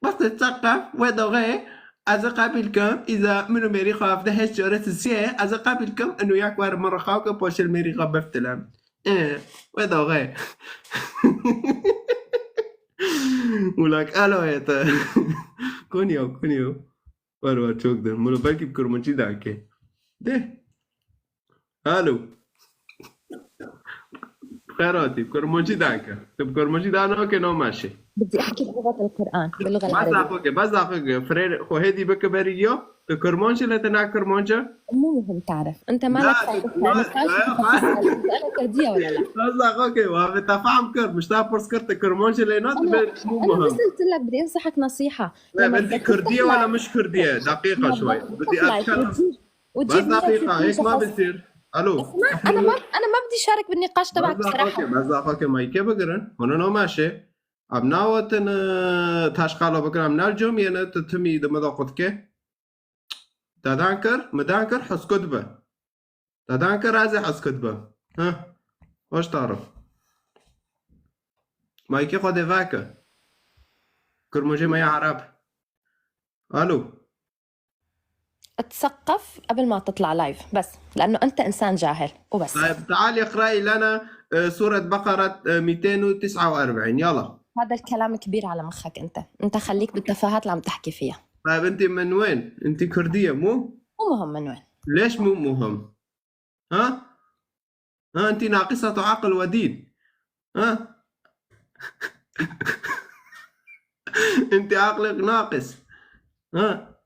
bas ê teqef, wê doxê, ez ê qebîl kim, îza min û mêrî xwe hevdeh heşt çare sisiyê, ez ê qebîl kim, ino yek wer min re xaw ke paşê li mêrî xwe biftilem. Ê, wê doxê. Ulak alo yê te. Konyo, konyo. Wer wer çok din. Milo belkî bi Kirmanckî danke. De. Alo. Xêr hatî. Bi Kirmanckî danke. Tu bi Kirmanckî dan nake, no meşe. بدي أحكي بلغة القرآن، باللغة العربية. Bes daxo ke, bes daxo ke. Frêr xwe hêdî bike berî yo. Tu Kirmanckî le, tu na Kirmanckî? مو مهم تعرف. أنت مالك لا، خايف لا، تسألني لا، سؤال، شو تخصص؟ أنا كردية ولا لا؟ Bes daxo ke. Wa ve te fehm kir. Min ji te pirs kir, tu Kirmanckî le, na, tu أنا، bê, mû أنا muhim. بس قلت لك بدي أنصحك نصيحة. لا، لما بدي بدك تفتح كردية ولا لايف، مش كردية؟ دقيقة لما شوي. بدك بدي تفتح لايف أتكلم. وتجيب، وتجيب بس دقيقة، هيك ما بصير. ألو. اسمع، أنا ما، أنا ما بدي شارك بالنقاش تبعك بس دقيقة، بصراحة. بس دقيقة، ما يكي بقرن. هنا نو ماشي. أم ناوتن، آه، تاشقالو بقرن، أم نال جوم ينا تتمي دم دا قد كي. دادان كر، مدان كر، حسكت به. دادان كر، أزي حسكت به. ها. وش تعرف؟ ما يكي خد فاكر. كرمجي ما يعرب. ألو. اتثقف قبل ما تطلع لايف، بس لأنه أنت إنسان جاهل وبس. طيب، تعالي اقرأي لنا، آه، سورة بقرة، آه، ميتين وتسعة وأربعين، يلا. هذا الكلام كبير على مخك أنت. أنت خليك بالتفاهات اللي عم تحكي فيها. طيب، أنت من وين؟ أنت كردية، مو؟ مو مهم من وين. ليش مو مهم؟ ها؟ ها، أنت ناقصة عقل ودين. ها؟ أنت عقلك ناقص. ها؟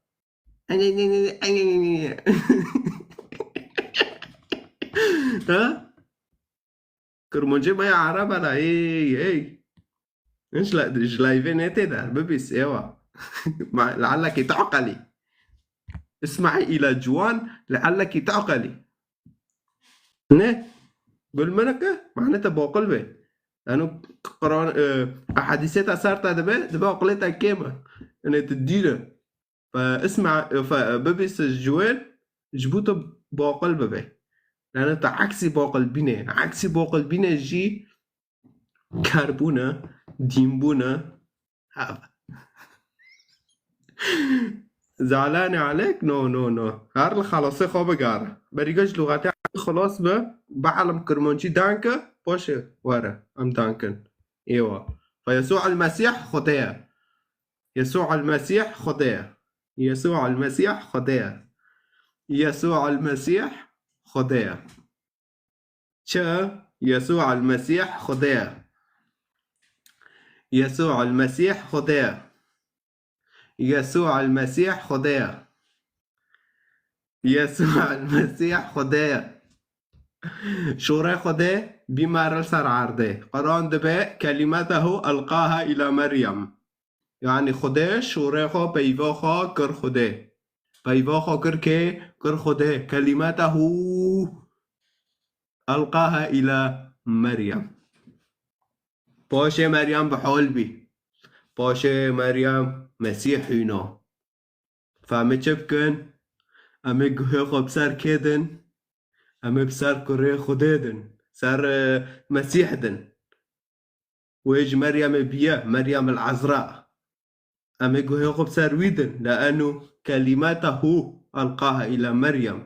ها؟ كرمونجي ما يعرب على، إيه، إيه. إيش لا، إيش لايفين إيه تدار؟ ببس، إيوا. ما، لعلك تعقلي. اسمعي إلى جوان لعلك تعقلي. Ne? Gulmeneke, manete boqil be. Eno Quran, e, ehadîsê te ser te dibe, dibe aqilê te kêm e. Ene tu dîr e. Fe isma, fe bibîs ji wê, ji bo tu boqil bibe. Yani tu eksî boqil bîne. Eksî boqil bîne jî kerbûne, dînbûne. Ha. Zalane alek? No, no, no. Her li xelasê xwe bigare. Berî ge ji lûxetê xilas be, bielm kirmanckî danke, paşê were, em dankin. Êwa. Fe Yesû el Mesîh Xwedê ye. Yesû el Mesîh Xwedê ye. Yesû el Mesîh Xwedê ye. Yesû el Mesîh Xwedê ye. Çi? Yesû el Mesîh Xwedê ye. Yesû el Mesîh Xwedê ye. Yesû el Mesîh Xwedê ye. Yesû el Mesîh Xwedê ye. Şûrê Xwedê bîmar li ser erdê. Quran dibe kelimetehu elqaha îla Meryem. Yani Xwedê şûrê xwe, peyva xwe kir Xwedê. Peyva xwe kir kê? Kir Xwedê. Kelimetehu elqaha îla Meryem. Paşê Meryem bi hol bî. Paşê Meryem Mesîh hîna. Fa em ê çi bikin? Em ê guhê xwe bi ser kê din? Em ê bi ser kurê Xwedê din. Ser, e, Mesîh din. Wê ji Meryemê bûye, Meryem el Ezra. Em ê guhê xwe bi ser wî din. Le'enu kelimetehu elqaha îla Meryem.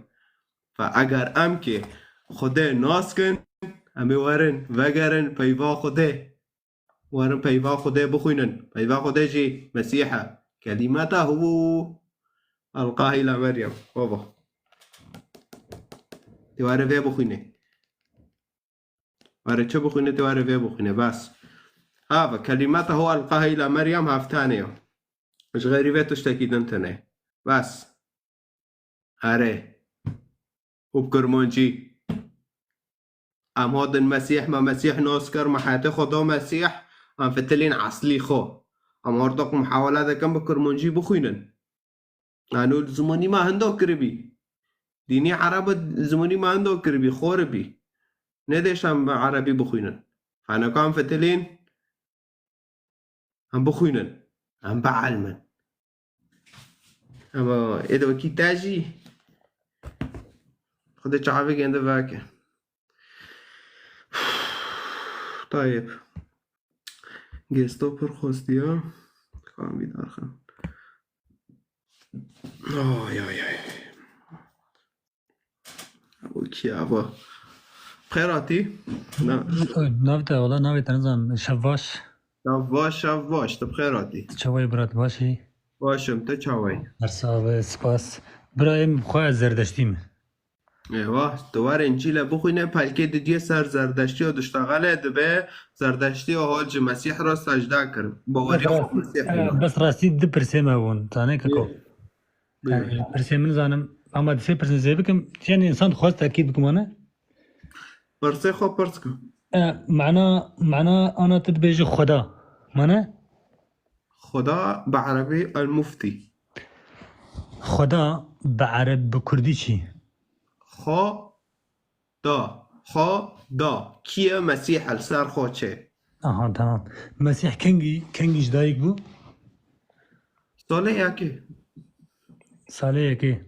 Fe eger em kê Xwedê nas kin, em ê werin, vegerin peyva Xwedê. Werin peyva Xwedê bixwînin. Peyva Xwedê jî Mesîh e. Kelimetehu elqaha îla Meryem. Baba. Dê were vê bixwîne. Were çi bixwîne, dê were vê bixwîne. Bes. Ava, kelimetahu elqaha ila Meryem heftane yo. Ji xeyrî vê tiştekî din tune. Bes. Erê. Û bi kirmancî. Em hatin Mesîh, me Mesîh nas kir, me heyatê xwe da Mesîh, em fitilên eslî xwe. Em her deq muhawela dikin bi kirmancî bixwînin. Eno zimanî me hinda kiribî. Dînî ereb zimanî me hinda kiribî, xoribî. Nedêş em bi erebî bixwînin. Feneka em fitilên, em bixwînin. Em bielmin. Ama ê de wekî te jî. Xwedê çavê gende veke. Tayeb. Gesto pir xwestiya. Kan vî darxin. Ay, ay, ay. Wekî ava. Xêr hatî. Na- Navê te, wala navê te nizanim. Şev baş. Şev baş, şev baş. Tu bi xêr hatî. Çawayî bira, tu baş î? Baş im, tu çawayî? Her sax be, spas. Bira, em xwe ez Zerdeştî me. Eywa, tu warên çîle bixwîne, pelkê didiyê ser Zerdeştiya diştexele dibe, Zerdeştiya hol ji Mesîh re secde kir. Bawerî xwe Mesîh bû. Bes rastî du pirsê me bûn, zanê keko. Buyur. Buyur. Yani, pirsê min zanim, ama di sê pirsên zê bikim, yani insan dixwaz tekîd bikim ane. Pirsê xwe pirs kim. E, mana, mana ana tu dibêjî Xweda. Mane? Xweda bi erebî el-Muftî. Xweda bi ereb, bi kurdî çi? Xwe da. Xwe da. Kî ye Mesîh li ser xwe çê? Aha, tamam. Mesîh kengî, kengî ji dayik bû? Salê yekê. Salê yekê.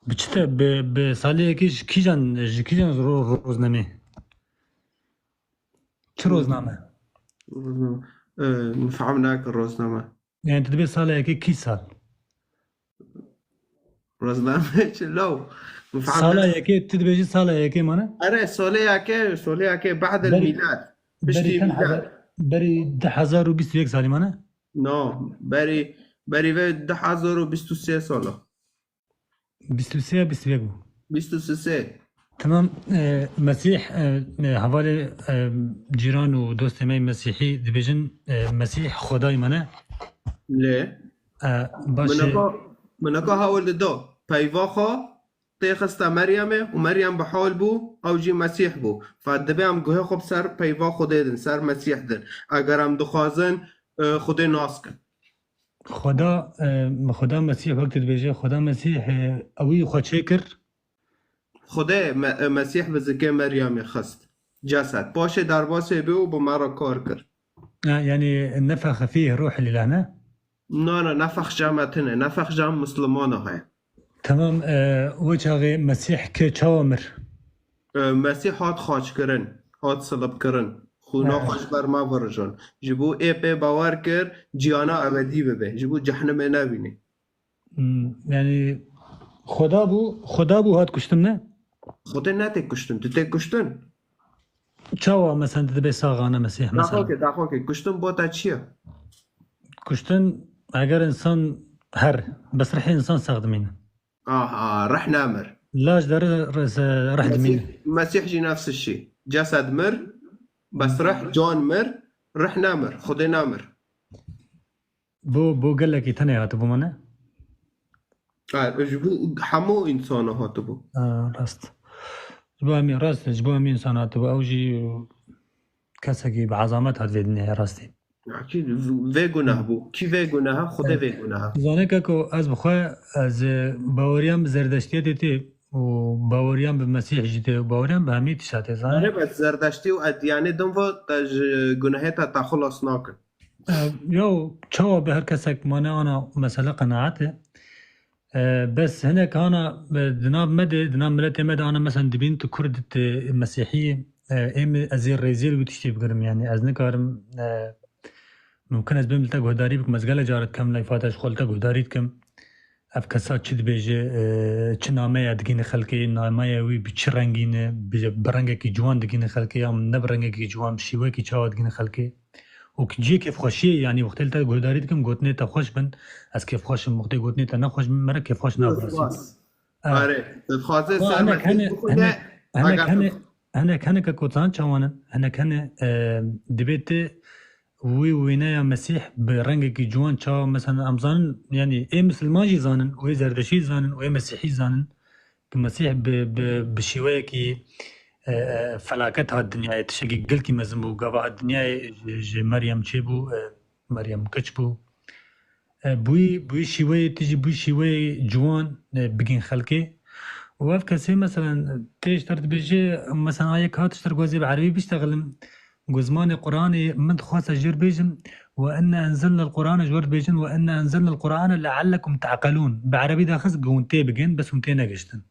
Bi çi te, bi, bi salê yekê ji kîjan, ji kîjan ro-, ro-, roznamê? Çi rozname? Rozname. E, min fehm nakir rozname. Yani tu dibê sala yekê kî sal? Rozname çi law? Min fehm Sala nakir. Yekê, tu dibêjî sala yekê mane? Ere, solê yekê, solê yekê, ba'del Berî, mîlad. Piştî berî çend mîlad. Hezar, berî du hezar û bîst û yek salî mane? No, berî, berî ve du hezar û bîst û sê sala. Bîst û sê ya bîst û yek bû. Bîst û sê. Tamam, e, Mesîh, e, e, hevalê, e, cîran û dostê me Mesîhî dibêjin, e, Mesîh Xwedayê me ne? Lê. E, baş e. Min eka, min eka hewil dida. Peyva xwe têxiste Meryemê û Meryem bi hal bû, ew jî Mesîh bû. Fe dibe em guhê xwe bi ser peyva Xwedê din, ser Mesîh din. Eger em dixwazin, e, Xwedê nas kin. Xweda, e, Xweda Mesîh, wek tu dibêje, Xweda Mesîh, e, ewî xwe çêkir. Xwedê me-, e, Mesîh bi zikê Meryemê xist. Cesed. Paşê derbasê bû û bi me re kar kir. E, yani nefexe fîh ruhil îlah ne? Na, na, nefex ja me tune, nefex ja Muslimana heye. Tamam, e, wê çaxê Mesîh ke çawa mir? E, Mesîh hat xaçkirin, hat silibkirin. Xwîna xwe ji ber me virijon. Ji bo ê pê bawer kir, ciyana ebedî bibe. Ji bo cehnimê nebîne. Hmm, yani Xweda bû, Xweda bû hat kuştin ne? Xwedê ne tê kuştin, tu tê kuştin. Çawa mesela tu dibê saxane Mesîh mesela? Daxokê, daxokê. Kuştin bo te çi ye? Kuştin eger insan her, bes rihê insan sax dimîne. Aha, rih namir. Laş de rih, rih, rih dimîne. Mesîh, Mesîh jî nefs şî. Cesed mir, bes rih, can mir, rih namir, Xwedê namir. Bo, bo gelekî tenê hatibû mane? Ha, ji bo hemû însana hatibû. Ha, rast. Ji bo hemî, rast, ji bo hemî însan hatibû. Ew jî kesekî bi ezamet hat vê dinyayê rastî. Akî vê guneh bû. Kî vê guneha? Xwedê vê guneha. Zanê keko ez bi xwe, ez, e, baweriyan bi Zerdeştiyetê tê û baweriyan bi Mesîh jî tê û baweriyan bi hemî tişta tê, zanê? Erê, bes Zerdeştî û edyanê din ve te ji gunehê te te xilas nakin. E, yo, çawa bi her kesek mane ana mesele qenaet e. E, bes hinek ana, e, di nav me de, di nav miletê me de ana mesela dibîn tu kurd, tu mesîhî, e, ê min ez ê rêzî li wî tiştî bigirim, yani ez nikarim, e, mumkin ez bêm li te guhdarî bikim, ez gelek caret kem leyfa te ji xwe li te guhdarî dikim. Ev kesa çi dibêje, e, çi nameya digîne xelkê, nameya wî bi çi rengî ne, bi, bi rengekî ciwan digîne xelkê, ya ne bi rengekî ciwan, bi şîwekî çawa digîne xelkê? Û cihê kêfxweşiyê, yanî wextê li te guhdarî dikim, gotinê te xweş bin, ez kêfxweş im, wextê gotinê te nexweş bin, me re kêfxweş nabe. Spas. Erê, tu dixwazê ser Mesîh bixwîne, hinek, hinek, eger hinek, Hinek, hinek e kotan çawan in, hinek hene, e, dibê te wî wêneya Mesîh bi rengekî ciwan çawa, mesela, em zanin, yanî ê misilman jî zanin, ê zerdeştî zanin, ê mesîhî zanin, ki Mesîh bi, bi, bi şêweyekî, e, e, felaket hat dinyayê, tiştekî gelkî mezin bû, gava hat dinyayê ji, ji Meryem çêbû, e, Meryem kiç bû. E, bûyî, bûyî şîweyê, tu jî bûyî şîweyê ciwan, e, bigîn xelkê. Û ev kesê, meselen, tê ji te re dibêje, meselen, a yek hat ji te re gozê bi erebî biştexilim. Ku zimanê Qur'anê min dixwasa jê re bêjim, "Ve inna enzelna el-Qur'ane", ji we re dibêjin, "Ve inna enzelna el-Qur'ane leallekum ta'qilûn." Bi erebî daxist ku hûn tê bigin, bes hûn tê negiştin.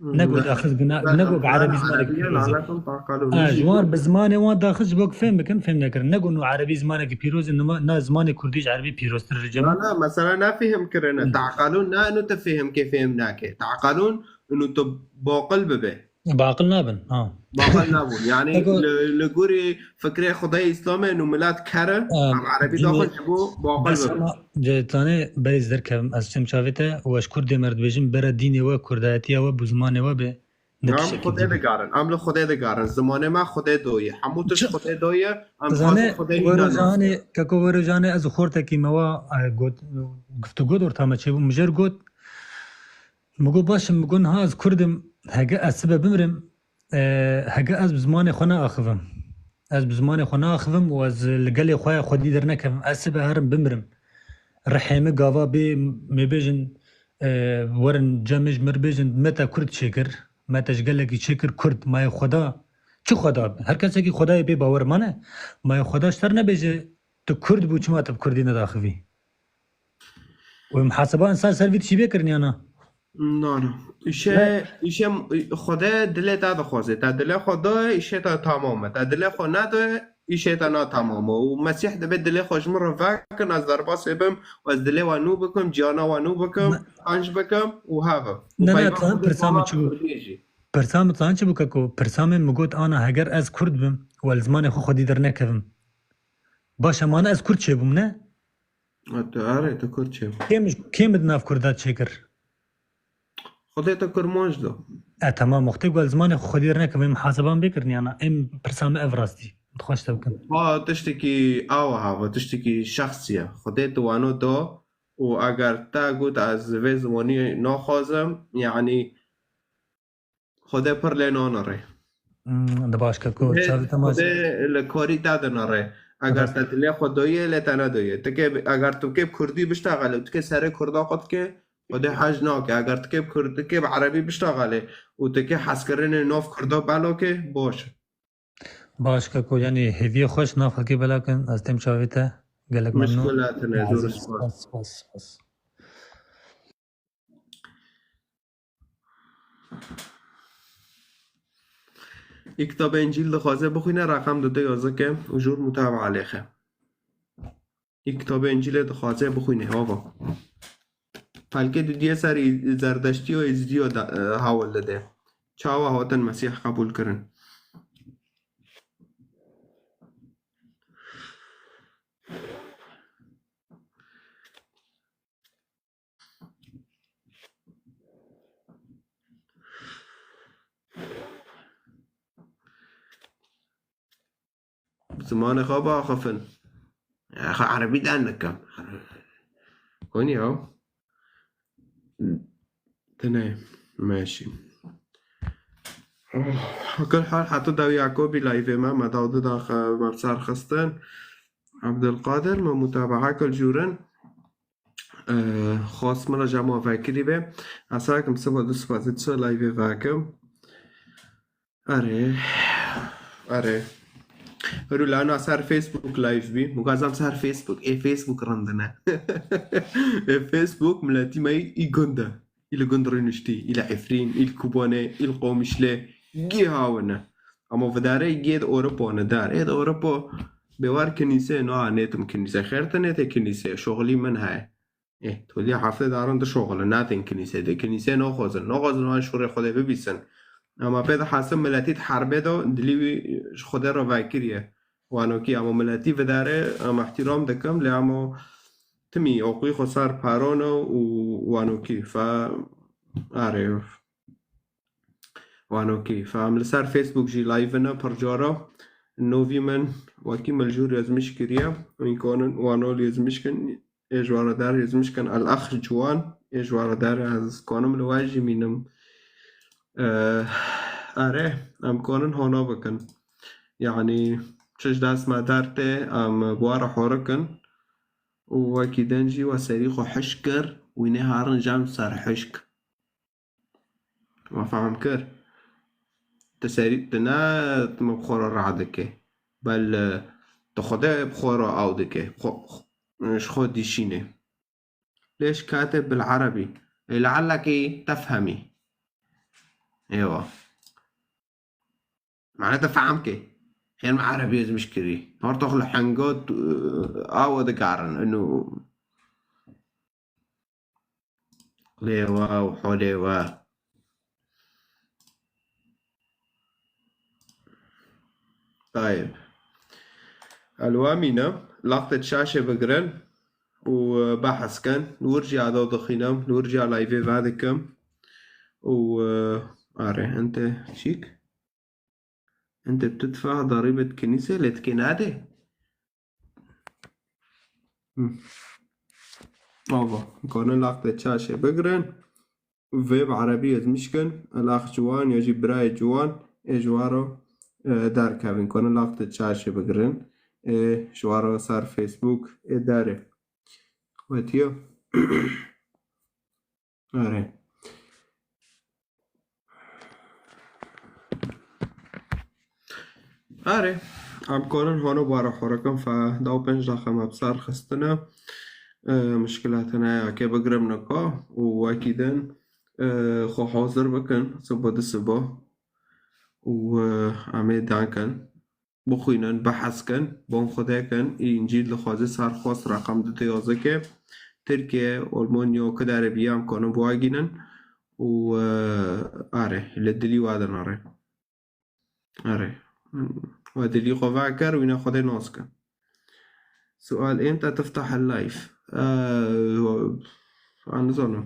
Ne got axir guna, ne got bi erebî zimanekî pîroz e. Ha, ji wan bi zimanê wan daxist ji bo ku fêm bikin, fêm nekirin. Ne got nû erebî zimanekî pîroz e, nima, na zimanê kurdî ji erebî pîroztir e cem. Na, na, mesela ne fêm kirine. Ta'qilûn ne inu te fêmkê fêm nake. Ta'qilûn inu tu baqil bibe. Baqil nabin, ha. Baqil nabûn. Yani li, li gorî fikrê Xwedayê Îslamê inu milat ker e, em erebî daxist ji bo baqil bibe. Cê tanê berî ez derkevim, ez çim çavê te û ez kurdê me re dibêjim, bera dînê we, kurdayetiya we, bi zimanê we be. Ne tiştekî dî be. Em li Xwedê digarin, em li Xwedê digarin. Zimanê me Xwedê doye. Hemû tişt Xwedê doye, em dixwazin Xwedê înan nas bikin. Zane, keko wero zane, ez xortekî me wa, e, got, guftûgo di orta me çêbû, min jê re got, min got, baş e, min got, niha ez kurd im, hege ez sibe bimirim, e, hege ez bi zimanê xwe neaxivim. Ez bi zimanê xwe neaxivim û ez li gelê xwe ya xwedî dernekevim. Ez sibe herim bimirim. Rihê min gava bê, me bêjin, e, werin cem min ji min re bêjin, me te kurd çêkir, me te ji gelekî çêkir kurd, ma yê Xweda, çi Xweda? Her kesekî Xwedayê pê bawer mane, ma yê Xweda ji te re nebêje, tu kurd bû, çima tu bi kurdî nedaxivî? Û muhaseba insan ser vî tişî bê kirin ya na? Na, na. Îşe, îşe Xwede dilê te dixwaze. Te dilê xwe daye, îşê te tamam e. Te dilê xwe nedaye, îşê te natamam e. Û Mesîh dibê dilê xwe ji min re vekin, ez derbasê bim û ez dilê we nû bikim, ciyana we nû bikim, qenc bikim û heve. Û ne, ne, peyva tan pirsa min çi bû? Pirsa min tan çi bû keko? Pirsa min, min got, ana, heger ez kurd bim û li zimanê xwe xwedî dernekevim. Baş e, mane ez kurd çêbûm, ne? E, tu, erê, tu kurd çêbû. Kêm, kêm di nav kurda çêkir? Xwedê te kurmanc do. E, temam, wextê ku ez zimanê xwe xwedî dernekevim, muhaseban bê kirin, yana em pirsa me ev rastî. Dixwaş te bikin. Ha, tiştekî awa hava, tiştekî şexsî ye. Xwedê tu wano do û eger te got ez vê zimanî naxwazim, yanî Xwedê pir lê nanirê. Hmm, di baş keko, çavê te maç. Xwedê li karî te dinirê. Eger te dilê xwe doyê, lê te nedoyê. Tu kê, eger tu kê bi kurdî biştexelê û tu kê serê kurda xwe dikê, Xwedê hej nake. Eger tu kê bi kurd-, tu kê bi erebî biştexelê û tu kê hezkirinê nav kurda bela kê, baş e. Baş keko, yanî hêviyê xweş nav xelkê bela kin, ez têm çavê te. Gelek memnûn. Muşkil hatine, zor spas. Spas, spas, spas. Ê kitaba Încîl dixwaze bixwîne, reqem dide yazike û jor mutabaa lêxe. Ê kitaba Încîlê dixwaze bixwîne, ava. Xelkê didiyê ser Î-, Zerdeştiya û Êzidiya de, e, hewil dide. Çawa hatin Mesîh qebûl kirin? Zimanê xwe biaxifin. Ya, xwe erebî dernekin. Konî ya. Tine meşî. Kul hal, heta daw Yakobî live me, me daw didaxe, me bi ser xistin. Abdulkadir, me mutabaa kul jûrin. Ee, xwest min re ji hema vekirî be. Ez sakim siba du siba, tu çi live vekim? Erê. Erê. Rûlana ser Facebook live bî. Mugazam ser Facebook. Ê Facebook rindine. Ê Facebook miletî me î gund e. Î li gund rûniştî. Î li Efrîn, î li Kubanê, î li Qomişlê. Gî hawine. Ama vidare gê di Ewropa ne dar. Ê di Ewropa bêwar kinîse na nêtim kinîse. Xêr te nêtê kinîse. Şoxilî min heye. Ê, toliya hefte daran di şoxile. Natin kinîse de. Kinîse naxwazin. Naxwazin wan şûrê Xwedê bibîsin. Ama pê de hasil miletî di herbê de dilî wî ji Xwedê re vekiriye. Wanokî ama miletî vidare, em îhtîram dikim. Lê ama timî oqî xwe ser parone û wanokî. Fe, erê. Wan okî. Fa em li ser Facebook jî live ne pir cara. Novî min wekî min li jûr yazmiş kiriye. Wîn konin wano li yazmiş kin. Ê ji wara der yazmiş kin. El ax Ciwan. Ê ji wara der ez konim li we jî mînim. Eh, Erê, em konin hona bikin. Yani çi ji dest me dertê, em bi we re horikin. Û wekî din jî we serî xwe hişk kir, wî nê harin cem ser hişk. Me fehm kir. Tu serî, tu ne tu me bi xwe re reh dike. Bel, e, tu xwe de bi xwe re aw dike. Xwe, xwe, ji xwe dişîne. Lêş kate bil erebî. E, leallekî tefhemî. Ewa. Mane te fehm ke. Xêr me erebî ez mişkirî. Partox li hengot, e, awa dikarin. Inu. Lê we û holê we. Tayeb. Elwamîne, laqtê şaşê bigirin û, e, behs kin. Li wir jî ado dixînim, li wir jî live vedikim. Û, e, are, ente çîk? Ente btidfa darîbet kinîse lê tikê nade? Hı. Ava, konin laqtê şaşê bigirin. Vê bi erebî ez mişkin, el ax Ciwan ya jî birayê Ciwan, ê ji waro, e, derkevin. Konin laqtê şaşê bigirin. Ê ji waro ser Facebook, ê derê. Wetiya. Erê. Erê. Em konin hano bara xwe rekin fe da û pênc daxe me bi ser xistine. E, mişkila tune ya ke bigrim nika û wekî din, e, xwe hazir bikin sibo di sibo û, e, em ê dankin. Bixwînin, behs kin, bon Xwedê kin, î Încîl dixwaze ser xwest reqem du tê yazike, Tirkiye, Almanya, ku dere biye em konin biwagînin û, e, are, li dilî we dinare. Are. We dilî xwe vekir, wîna Xwedê nas kin. Sual, êmte tiftah el live? E, an nizanim.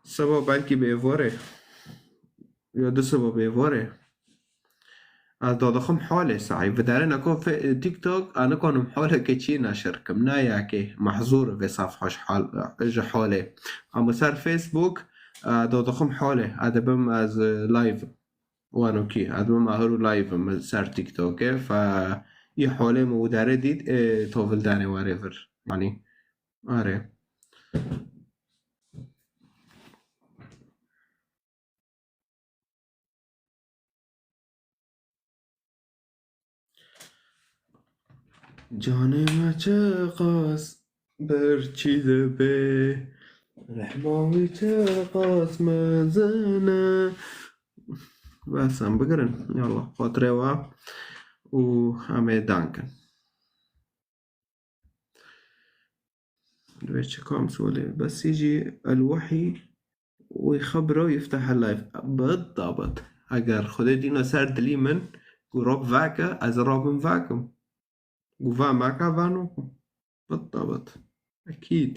Seba belkî bi êvarê. Ya du seba bi êvarê. Ez dadixim holê saî. Vidarê neko fe-, TikTok, ez nikanim holê keçî neşir kim. Ne yekê, mehzûr vê safha ji hal-, ji holê. Ama ser Facebook, e, dadixim holê. Ez dibim ez, e, live. Wan okî. Ez dibim ahir û live im ser TikTokê. Fe î holê min widarê dît, ê, tovil danê warê vir. Yanî, are. Canê me çiqas birçî dibe, rehma wî çiqas mezin e. Bes em bigirin. Yallah, xatirê we û em ê dankin. Divê çi kam solê? Besî jî el-wehî wî xebra yifteh el-live. Bitabet. Eger Xwedê dîna ser dilî min, ku Rab veke, ez ê Rabim vekim. Ku ve meke, ve nakim. Bitabet. Ekîd.